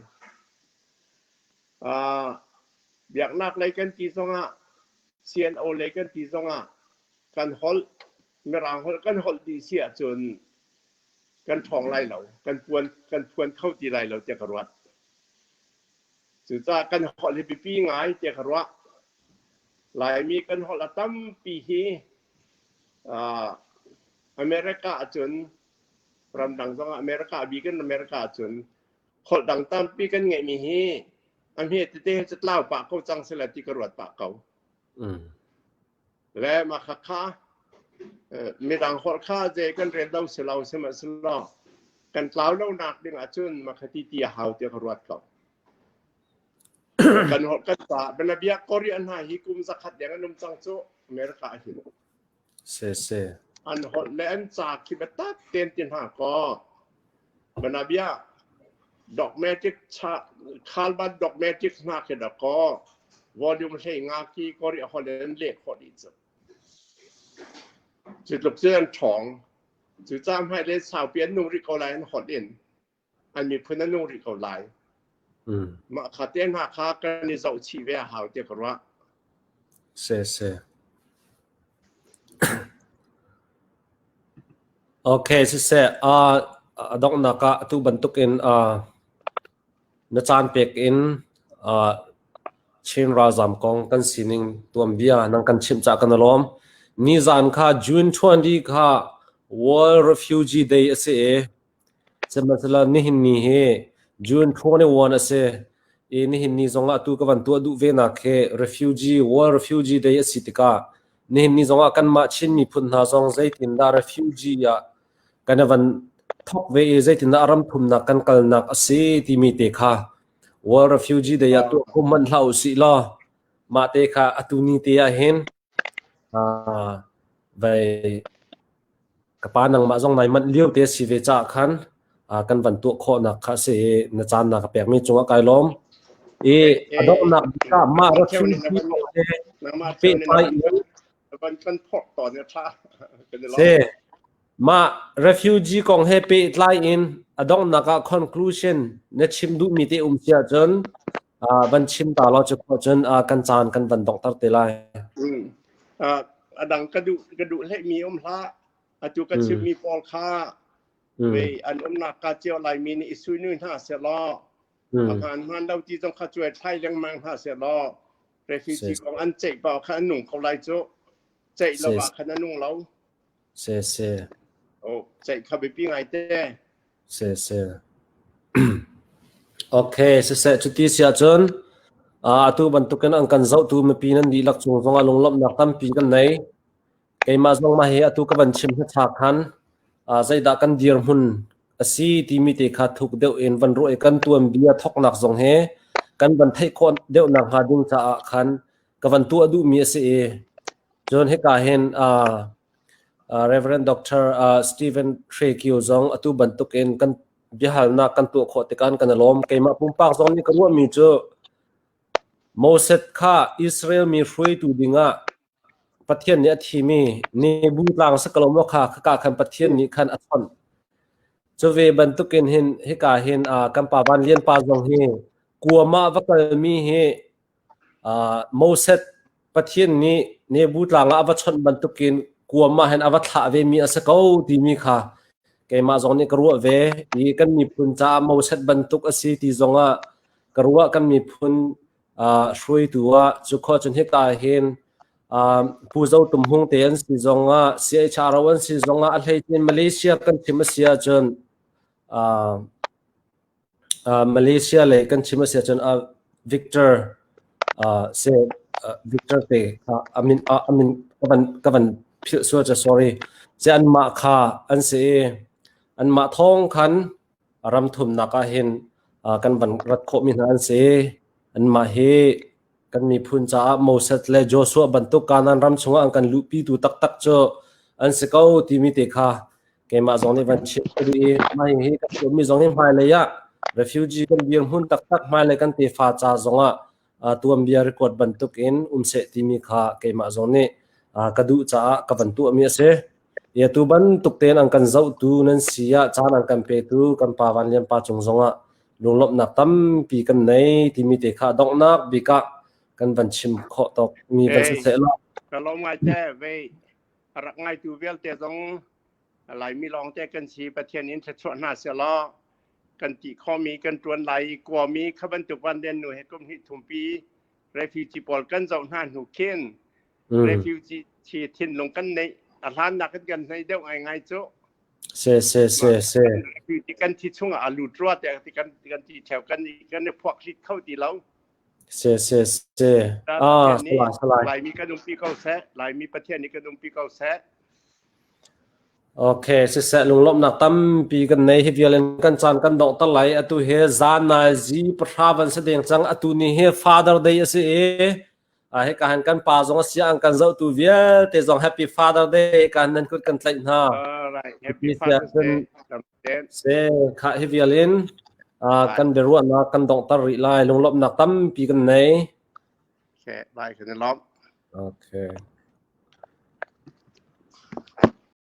Biaknak lei kan ti zongah CNO lei kan ti zongah kan holh Mirang holh kan holh dih si ahcun kan ṭhawng lai lo, kan puan kan phuan kho ti lai lo tiah ka ruat. Cucaah kan holh hi biapi ngai tiah ka ruah. Laimi kan holh a tampi hi uh, America ahcun ramdang zongah America bik in America ahcun holh dang tampi kan ngeihmi hi a hme tete cu tlau pah ko cang sila ti ka ruat pah ko. Le mah khakha midang holh kha zei kan rel lo si lo sihmanhsehlaw kan tlau lo nak ding ahcun mah kha ti ti a hau tiah ka ruat ko. Kan holh kan ca bianabia Korean hna hi kum zakhat deng an um cang cu America ah hin. Se se. An holh le an ca khi biatak tein ti hna kaw bianabia dogmatic cha khalban dogmatic hna khi da kaw volume hlei nga ki Korea holh in leh khawh dih cu. Cu tluk cu an ṭhawng. Cucaah hmailei saupi an nung rih ko lai an holh in. An miphun an nung rih ko lai. Mah kha te hna kha kan i zoh chih ve a hau tiah ka ruah. Se se. Okay, siseh, uh, a donghnak ah atu bantukin uh, na caan pek in uh, Chin ralzam kong kan sining tuanbia nang kan chimh cah kan i lawm. Nizan kha June 20 kha World Refugee Day a si i Sihmanhsehlaw nihin ni hi June 21 a si i nihin ni zongah atu ka van tuah duh ve nak hi refugee World Refugee Day a si tikah nihin ni zongah kanmah Chin miphun hna zong zeitindah refugee ah kan i van thok ve i zeitindah ram thumnak kan kalnak a si timi te kha World Refugee Day ah tuah khum hmanh hlah usih law mah te kha atu ni te ah hin Vai ka pa nangmah zong nai manh lio te si ve caah khan kan van tuah khawhnak kha a si i na caan na ka pekmi cungah kai lawm. I a donghnak bik ah mah refugee kong he pehtlai in si mah refugee kong he pehtlai in a donghnak ah conclusion na chim duhmi te um si ahcun van chim ta law cu khawh cun kan caan kan van donghter te lai. A dang ka duh ka duh hleimi um hlah. Atu ka chimmi pawl kha ve an umnak ka cio Laimi nih i suinui hna sehlaw a hmaan hmaan lo ti zong kha cuai thlai lengmang hna sehlaw refugee kong an ceih paoh kha an nung ko lai cu. Ceih lo ah khan a nung lo. Se se. Oh, ceih kha biapi ngai te. Se se. Okay, siseh cuti si ahcun atu bantukin an kan zohtu mipi nan dihlak cung zongah lunglawmhnak tampi kan nei. Keimah zong mah hi atu ka van chim hmasa khan zeidah kan dirhmun a si timi te kha thuk deuh in van ruah i kan tuanbia thoknak zong he kan van theih khawh deuh nak hnga ding caah khan ka van tuah duhmi a si i cun hika hin Reverend Dr. Stephen Hrekio zong atu bantukin kan biahalnak kan tuah khawh tikah kan i lawm. Keimah pumpak zong nih ka ruahmi cu Moses kha Israel mi hruaitu dingah Pathian nih a thimi Nebu tlang si ko maw kha khaka khan Pathian nih khan a chawnh. Cu ve bantukin hin hika hin kan pa Van Lian pa zong hi kuam ah va kalmi hi Moses Pathian nih Nebu tlang ah a va chawnh bantukin kuam ah hin a va thlah vemi a si ko timi kha keimah zong nih ka ruah ve i kan miphun caah Moses bantuk a si ti zongah ka ruah. Kan miphun hruaitu ah cu khua cun hika hin Pu Zo Tum Hung te an si zongah CHRO an si zongah a hleice Malaysia kan chim a si ahcun Malaysia lei kan chim a si ahcun Victor se Victor te kha amin amin ka van ka van philh sual ca sorry se anmah kha an si i anmah thawng khan ram thumnak ah hin kan van rat khawhmi hna an si. Anmah hi kan miphun caah Moses le Joshua bantuk Kanaan ram chungah an kan luhpitu taktak cu an si ko timi te kha keimah zong nih van chim ka duh i mah hi kan tuahmi zong hi hmailei ah refugee kan dirhmun taktak hmailei kan tefa ca zongah tuanbia record bantuk in um seh timi kha keimah zong nih ka duh caah ka van tuahmi a si. Ia tu bantuk tein an kan zohtu nan si ah caan an kan petu kan pa Van Lian pa cung zongah lunglawmhnak tampi kan nei timi te kha donghnak bik ah. kan van chim khawh tawk mi van si seh law. Ka lawm ngai te ve rak ngai tu vialte zong Laimi lawng te kan si Pathian in thluachuah hna seh law kan ti khomi kan tuan lai i kuami kha bantuk van den nu he kum hnih thumpi refugee pawl kan zoh hna hnu khin refugee chi thinlung kan neih a hlan nak in kan nei deuh ngai ngai cu. Se se se se. Refugee kan thi chungah a lut rua te kan kan ti theo kan kan i phuak hlit kho ti lo. Se se se. Ah, salai salai. Laimi kan umpi ko seh. Laimi Pathian nih kan umpi ko seh. Okay, siseh lunglawmhnak tampi kan nei hi vial in kan caan kan dongh ter lai. Atu hi zan nai zi pahra van si deng cang. Atu ni hi Father Day a si i a hika han kan pa zong a si an kan zohtu vialte zong Happy Father Day kan nan kut kan tlaih hna. Alright, Happy Father's Day. Se kha hi vial in kan biaruahnak kan donghter rih lai. Lunglawmhnak tampi kan nei. Okay, bye kan i lawm. Okay.